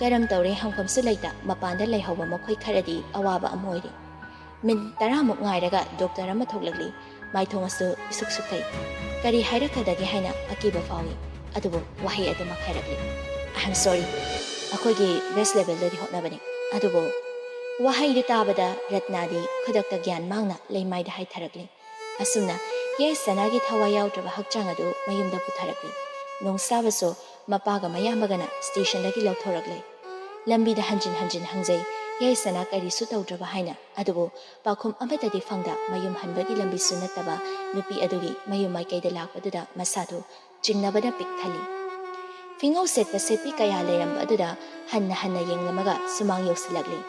ꯀꯔꯝ ꯇꯧꯔꯦ ꯍꯪꯐꯝꯁꯨ ꯂꯩꯇ ꯃꯄꯥꯟꯗ ꯂꯩꯍꯧꯕ ꯃꯈꯣꯏ ꯈꯔꯗꯤ ꯑꯋꯥꯕ ꯑꯃ ꯑꯣꯏꯔꯦ꯫ ꯃꯤꯅꯤꯠ ꯇꯔꯥꯃꯨꯛ ꯉꯥꯏꯔꯒ ꯗꯣꯛꯇꯔ ꯑꯃ ꯊꯣꯛꯂꯛꯂꯤ꯫ ꯃꯥꯏꯊꯣꯡ ꯑꯁꯨ ꯏꯁꯨꯛ ꯁꯨꯛꯊꯩ꯫ ꯀꯔꯤ ꯍꯥꯏꯔꯛꯀꯗꯒꯦ ꯍꯥꯏꯅ ꯑꯀꯤꯕ ꯐꯥꯎꯏ꯫ ꯑꯗꯨꯕꯨ ꯋꯥꯍꯩ ꯑꯗꯨꯃꯛ ꯍꯥꯏꯔꯛꯂꯤ, "I am sorry, ꯑꯩꯈꯣꯏꯒꯤ best levelꯗꯗꯤ ꯍꯣꯠꯅꯕꯅꯤ꯫" ꯑꯗꯨꯕꯨ ꯋꯥꯍꯩꯗꯨ ꯇꯥꯕꯗ ꯔꯠꯅꯥꯗꯤ ꯈꯨꯗꯛꯇ ꯒ꯭ꯌꯥꯟ ꯃꯥꯡꯅ ꯂꯩꯃꯥꯏꯗ ꯍꯥꯏꯊꯔꯛꯂꯤ꯫ ꯑꯁꯨꯝꯅ ꯌꯥꯏꯁꯅꯥꯒꯤ ꯊꯋꯥꯏ ꯌꯥꯎꯗ꯭ꯔꯕ ꯍꯛꯆꯥꯡ ꯑꯗꯨ ꯃꯌꯨꯝꯗ ꯄꯨꯊꯔꯛꯂꯤ꯫ ꯅꯣꯡꯁꯥꯕꯁꯨ ꯃꯄꯥꯒ ꯃꯌꯥꯝꯕꯒꯅ ꯁ꯭ꯇꯦꯁꯟꯗꯒꯤ ꯂꯧꯊꯣꯔꯛꯂꯦ꯫ ꯂꯝꯕꯤꯗ ꯍꯟꯖꯤꯟ ꯍꯟꯖꯤꯟ ꯍꯪꯖꯩ, ꯌꯥꯏꯁꯅꯥ ꯀꯔꯤꯁꯨ ꯇꯧꯗ꯭ꯔꯕ ꯍꯥꯏꯅ꯫ ꯑꯗꯨꯕꯨ ꯄꯥꯎꯈꯨꯝ ꯑꯃꯠꯇꯗꯤ ꯐꯪꯗ ꯃꯌꯨꯝ ꯍꯟꯕꯒꯤ ꯂꯝꯕꯤꯁꯨ ꯅꯠꯇꯕ ꯅꯨꯄꯤ ꯑꯗꯨꯒꯤ ꯃꯌꯨꯝ ꯃꯥꯏꯀꯩꯗ ꯂꯥꯛꯄꯗꯨꯗ ꯃꯁꯥꯗꯨ ꯆꯤꯡꯅꯕꯅ ꯄꯤꯛ ꯊꯜꯂꯤ꯫ ꯐꯤꯉꯧ ꯁꯦꯠꯄ ꯁꯦꯠꯄꯤ ꯀꯌꯥ ꯂꯩꯔꯝꯕ ꯑꯗꯨꯗ ꯍꯟꯅ ꯍꯟꯅ ꯌꯦꯡꯂꯝꯃꯒ ꯁꯨꯃꯥꯡ ꯌꯧꯁꯤꯜꯂꯛꯂꯤ꯫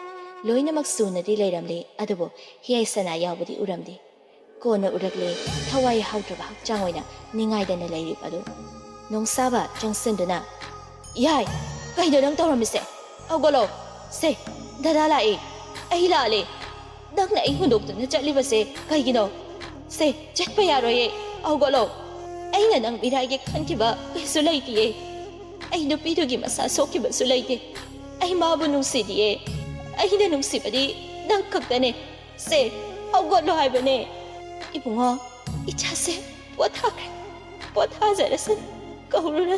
ꯂꯣꯏꯅꯃꯛ ꯁꯨꯅꯗꯤ ꯂꯩꯔꯝꯂꯤ, ꯑꯗꯨꯕꯨ ꯍꯤꯌꯥꯏꯁꯅꯥ ꯌꯥꯎꯕꯗꯤ ꯎꯔꯝꯗꯦ꯫ ꯀꯣꯟꯅ ꯎꯔꯛꯂꯦ, ꯊꯋꯥꯏ ꯍꯥꯎꯗ꯭ꯔꯕ ꯍꯛꯆꯥꯡ ꯑꯣꯏꯅ ꯅꯤꯡꯉꯥꯏꯗꯅ ꯂꯩꯔꯤꯕ ꯑꯗꯨ꯫ ꯅꯣꯡꯁꯥꯕ ꯆꯪꯁꯤꯟꯗꯨꯅ, "ꯌꯥꯏ, ꯀꯩꯅꯣ ꯅꯪ ꯇꯧꯔꯝꯃꯤꯁꯦ? ꯍꯧꯒꯠꯂꯣ꯫ ꯁꯦ, ꯗꯗꯥ ꯂꯥꯛꯑꯦ꯫ ꯑꯩ ꯂꯥꯛꯑꯦ꯫ ꯅꯪꯅ ꯑꯩ ꯍꯨꯟꯗꯣꯛꯇꯨꯅ ꯆꯠꯂꯤꯕꯁꯦ ꯀꯩꯒꯤꯅꯣ? ꯁꯦ, ꯆꯠꯄ ꯌꯥꯔꯣꯏꯌꯦ꯫ ꯍꯧꯒꯠꯂꯣ꯫ ꯑꯩꯅ ꯅꯪ ꯃꯤꯔꯥꯏꯒꯦ ꯈꯟꯈꯤꯕ ꯀꯩꯁꯨ ꯂꯩꯇꯤꯌꯦ꯫ ꯑꯩ ꯅꯨꯄꯤꯗꯨꯒꯤ ꯃꯁꯥ ꯁꯣꯛꯈꯤꯕꯁꯨ ꯂꯩꯇꯦ꯫ ꯑꯩ ꯃꯥꯕꯨ ꯅꯨꯡꯁꯤꯗꯤꯌꯦ꯫ ꯑꯩꯅ ꯅꯨꯡꯁꯤꯕꯗꯤ ꯅꯪ ꯈꯛꯇꯅꯦ꯫ ꯁꯦ, ꯍꯧꯒꯠꯂꯣ ꯍꯥꯏꯕꯅꯦ꯫" "ꯏꯕꯨꯡꯉꯣ, ꯏꯆꯥꯁꯦ ꯄꯣꯊꯥꯈ꯭ꯔꯦ꯫ ꯄꯣꯊꯥꯖꯔꯁꯅꯨ꯫ ꯀꯧꯔꯨꯔꯅꯨ꯫"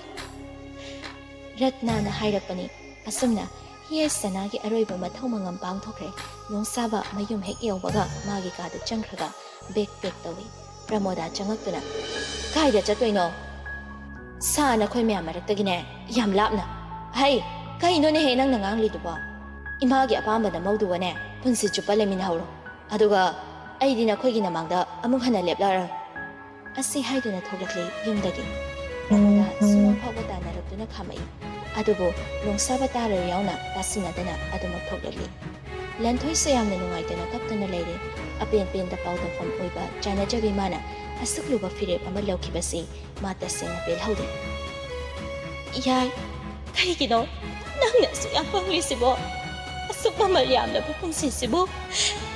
ꯔꯠꯅꯥꯅ ꯍꯥꯏꯔꯛꯄꯅꯤ꯫ ꯑꯁꯨꯝꯅ ꯍꯤꯌꯥꯏꯁꯅꯥꯒꯤ ꯑꯔꯣꯏꯕ ꯃꯊꯧ ꯃꯉꯝ ꯄꯥꯡꯊꯣꯛꯈ꯭ꯔꯦ꯫ ꯅꯣꯡꯁꯥꯕ ꯃꯌꯨꯝ ꯍꯦꯛ ꯌꯧꯕꯒ ꯃꯥꯒꯤ ꯀꯥꯗ ꯆꯪꯈ꯭ꯔꯒ ꯕꯦꯛ ꯄꯦꯛ ꯇꯧꯏ꯫ ꯄ꯭ꯔꯃꯣꯗꯥ ꯆꯪꯉꯛꯇꯨꯅ, "ꯀꯥꯏꯗ ꯆꯠꯇꯣꯏꯅꯣ?" "ꯁꯥ, ꯅꯈꯣꯏ ꯃꯌꯥꯝ ꯃꯔꯛꯇꯒꯤꯅꯦ, ꯌꯥꯝ ꯂꯥꯞꯅ꯫" "ꯍꯩ, ꯀꯩꯅꯣꯅꯦꯍꯦ ꯅꯪꯅ ꯉꯥꯡꯂꯤꯗꯨꯕꯣ? ꯏꯃꯥꯒꯤ ꯑꯄꯥꯝꯕ ꯅꯃꯧꯗꯨꯒꯅꯦ ꯄꯨꯟꯁꯤ ꯆꯨꯞꯄ ꯂꯩꯃꯤꯟꯅꯍꯧꯔꯣ꯫ ꯑꯗꯨꯒ ꯑꯩꯗꯤ ꯅꯈꯣꯏꯒꯤ ꯅꯃꯥꯡꯗ ꯑꯃꯨꯛ ꯍꯟꯅ ꯂꯦꯞꯂꯛꯑꯔꯣꯏ꯫" ꯑꯁꯤ ꯍꯥꯏꯗꯨꯅ ꯊꯣꯛꯂꯛꯂꯤ ꯌꯨꯝꯗꯒꯤ꯫ ꯄ꯭ꯔꯃꯣꯗꯥ ꯁꯨꯃꯥꯡ ꯐꯥꯎꯕ ꯇꯥꯟꯅꯔꯛꯇꯨꯅ ꯈꯥꯝꯃꯛꯏ꯫ ꯑꯗꯨꯕꯨ ꯅꯣꯡꯁꯥꯕ ꯇꯥꯔꯣꯏ ꯌꯥꯎꯅ ꯇꯥꯁꯤꯟꯅꯗꯅ ꯑꯗꯨꯃꯛ ꯊꯣꯛꯂꯛꯂꯤ꯫ ꯂꯟꯊꯣꯏꯁꯨ ꯌꯥꯝꯅ ꯅꯨꯡꯉꯥꯏꯇꯅ ꯀꯞꯇꯨꯅ ꯂꯩꯔꯦ꯫ ꯑꯄꯦꯟ ꯄꯦꯟꯗ ꯄꯥꯎꯗꯝꯐꯝ ꯑꯣꯏꯕ ꯆꯥꯟꯅꯖꯕꯤ ꯃꯥꯅ ꯑꯁꯨꯛ ꯂꯨꯕ ꯐꯤꯔꯦꯞ ꯑꯃ ꯂꯧꯈꯤꯕꯁꯤ ꯃꯥ ꯇꯁꯦꯡꯅ ꯄꯦꯜꯍꯧꯗꯦ꯫ ꯏꯌꯥꯏ, ꯀꯩꯒꯤꯅꯣ ꯅꯪꯅ ꯑꯁꯨꯛ ꯌꯥꯝ ꯄꯪꯂꯤꯁꯤꯕꯣ? ꯑꯁꯨꯛ ꯃꯃꯜ ꯌꯥꯝꯂꯕ ꯄꯨꯟꯁꯤꯁꯤꯕꯨ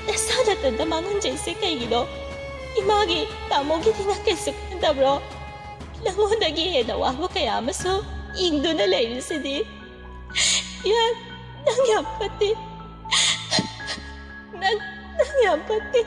ꯅꯁꯥ ꯅꯇꯟꯗ ꯃꯥꯡꯍꯟꯖꯩꯁꯦ ꯀꯩꯒꯤꯅꯣ? ꯏꯃꯥꯒꯤ, ꯇꯥꯃꯣꯒꯤꯗꯤ ꯅꯪ ꯀꯩꯁꯨ ꯈꯟꯗꯕ꯭ꯔꯣ? ꯅꯪꯉꯣꯟꯗꯒꯤ ꯍꯦꯟꯅ ꯋꯥꯕ ꯀꯌꯥ ꯑꯃꯁꯨ ꯏꯪꯗꯨꯅ ꯂꯩꯔꯤꯁꯤꯗꯤ꯫ ꯏꯌꯥꯏ, ꯅꯪ ꯌꯥꯝ ꯐꯠꯇꯦ꯫ ꯅꯪ, ꯅꯪ ꯌꯥꯝ ꯐꯠꯇꯦ꯫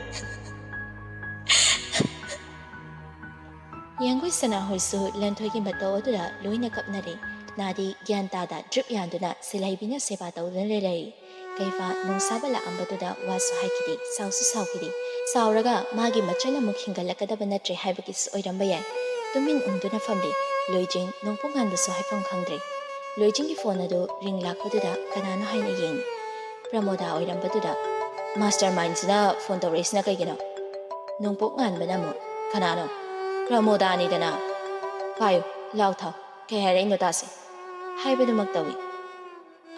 ꯌꯦꯡꯒꯣꯏ ꯁꯅꯥꯍꯣꯏꯁꯨ ꯂꯟꯊꯣꯏꯒꯤ ꯃꯇꯧ ꯑꯗꯨꯗ ꯂꯣꯏꯅ ꯀꯞꯅꯔꯦ꯫ ꯅꯥꯗꯤ ꯒ꯭ꯌꯥꯟ ꯇꯥꯗ ꯗ꯭ꯔꯤꯞ ꯌꯥꯟꯗꯨꯅ ꯁꯤꯜꯍꯩꯕꯤꯅ ꯁꯦꯕꯥ ꯇꯧꯗꯨꯅ ꯂꯩꯔꯦ꯫ ꯀꯩꯐꯥ ꯅꯨꯡꯁꯥꯕ ꯂꯥꯛꯑꯝꯕꯗꯨꯗ ꯋꯥꯁꯨ ꯍꯥꯏꯈꯤꯗꯦ, ꯁꯥꯎꯁꯨ ꯁꯥꯎꯈꯤꯗꯦ꯫ ꯁꯥꯎꯔꯒ ꯃꯥꯒꯤ ꯃꯆꯟ ꯑꯃꯨꯛ ꯍꯤꯡꯒꯠꯂꯛꯀꯗꯕ ꯅꯠꯇ꯭ꯔꯦ ꯍꯥꯏꯕꯒꯤꯁꯨ ꯑꯣꯏꯔꯝꯕ ꯌꯥꯏ꯫ ꯇꯨꯃꯤꯟ ꯎꯪꯗꯨꯅ ꯐꯝꯂꯤ꯫ ꯂꯣꯏꯖꯤꯡ ꯅꯣꯡꯄꯣꯛ ꯉꯥꯟꯕꯁꯨ ꯍꯥꯏꯐꯝ ꯈꯪꯗ꯭ꯔꯦ꯫ ꯂꯣꯏꯖꯤꯡꯒꯤ ꯐꯣꯟ ꯑꯗꯨ ꯔꯤꯡ ꯂꯥꯛꯄꯗꯨꯗ ꯀꯅꯥꯅꯣ ꯍꯥꯏꯅ ꯌꯦꯡꯉꯤ꯫ ꯄ꯭ꯔꯃꯣꯗꯥ ꯑꯣꯏꯔꯝꯕꯗꯨꯗ, "ꯃꯥꯁꯇꯔ ꯃꯥꯏꯟꯁꯤꯅ ꯐꯣꯟ ꯇꯧꯔꯛꯏꯁꯤꯅ ꯀꯩꯒꯤꯅꯣ?" ꯅꯣꯡꯄꯣꯛ ꯉꯥꯟꯕꯅ ꯑꯃꯨꯛ, "ꯀꯅꯥꯅꯣ?" "ꯄ꯭ꯔꯃꯣꯗꯥꯅꯤꯗꯅ꯫ ꯄꯥꯏꯌꯨ, ꯂꯥꯎ ꯊꯥꯎ꯫ ꯀꯩ ꯍꯥꯏꯔꯛꯏꯅꯣ ꯇꯥꯁꯦ" ꯍꯥꯏꯕꯗꯨꯃꯛ ꯇꯧꯏ꯫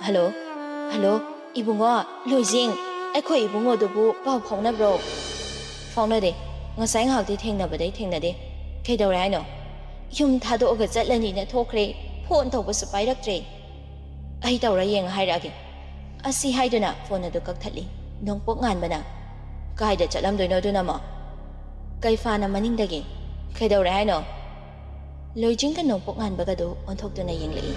"ꯍꯜꯂꯣ, ꯍꯜꯂꯣ, ꯏꯕꯨꯡꯉꯣ, ꯂꯣꯏꯖꯤꯡ, ꯑꯩꯈꯣꯏ ꯏꯕꯨꯡꯉꯣꯗꯨꯕꯨ ꯄꯥꯎ ꯐꯥꯎꯅꯕ꯭ꯔꯣ?" "ꯐꯥꯎꯅꯗꯦ꯫ ꯉꯁꯥꯏ ꯉꯥꯏꯍꯥꯛꯇꯤ ꯊꯦꯡꯅꯕꯗꯩ ꯊꯦꯡꯅꯗꯦ꯫ ꯀꯩꯗꯧꯔꯦ ꯍꯥꯏꯅꯣ?" "ꯌꯨꯝ ꯊꯥꯗꯣꯛꯑꯒ ꯆꯠꯂꯅꯤꯅ ꯊꯣꯛꯈ꯭ꯔꯦ꯫ ꯐꯣꯟ ꯇꯧꯕꯁꯨ ꯄꯥꯏꯔꯛꯇ꯭ꯔꯦ꯫ ꯑꯩ ꯇꯧꯔ ꯌꯦꯡꯉ ꯍꯥꯏꯔꯛꯑꯒꯦ"꯫ ꯑꯁꯤ ꯍꯥꯏꯗꯨꯅ ꯐꯣꯟ ꯑꯗꯨ ꯀꯛꯊꯠꯂꯤ꯫ ꯅꯣꯡꯄꯣꯛ ꯉꯥꯟꯕꯅ, "ꯀꯥꯏꯗ ꯆꯠꯂꯝꯗꯣꯏꯅꯣ ꯑꯗꯨꯅ ꯑꯃꯨꯛ?" ꯀꯩꯐꯥꯅ ꯃꯅꯤꯡꯗꯒꯤ, "ꯀꯩꯗꯧꯔꯦ ꯍꯥꯏꯅꯣ?" ꯂꯣꯏꯖꯤꯡꯒ ꯅꯣꯡꯄꯣꯛ ꯉꯥꯟꯕꯒꯗꯨ ꯑꯣꯟꯊꯣꯛꯇꯨꯅ ꯌꯦꯡꯂꯛꯏ꯫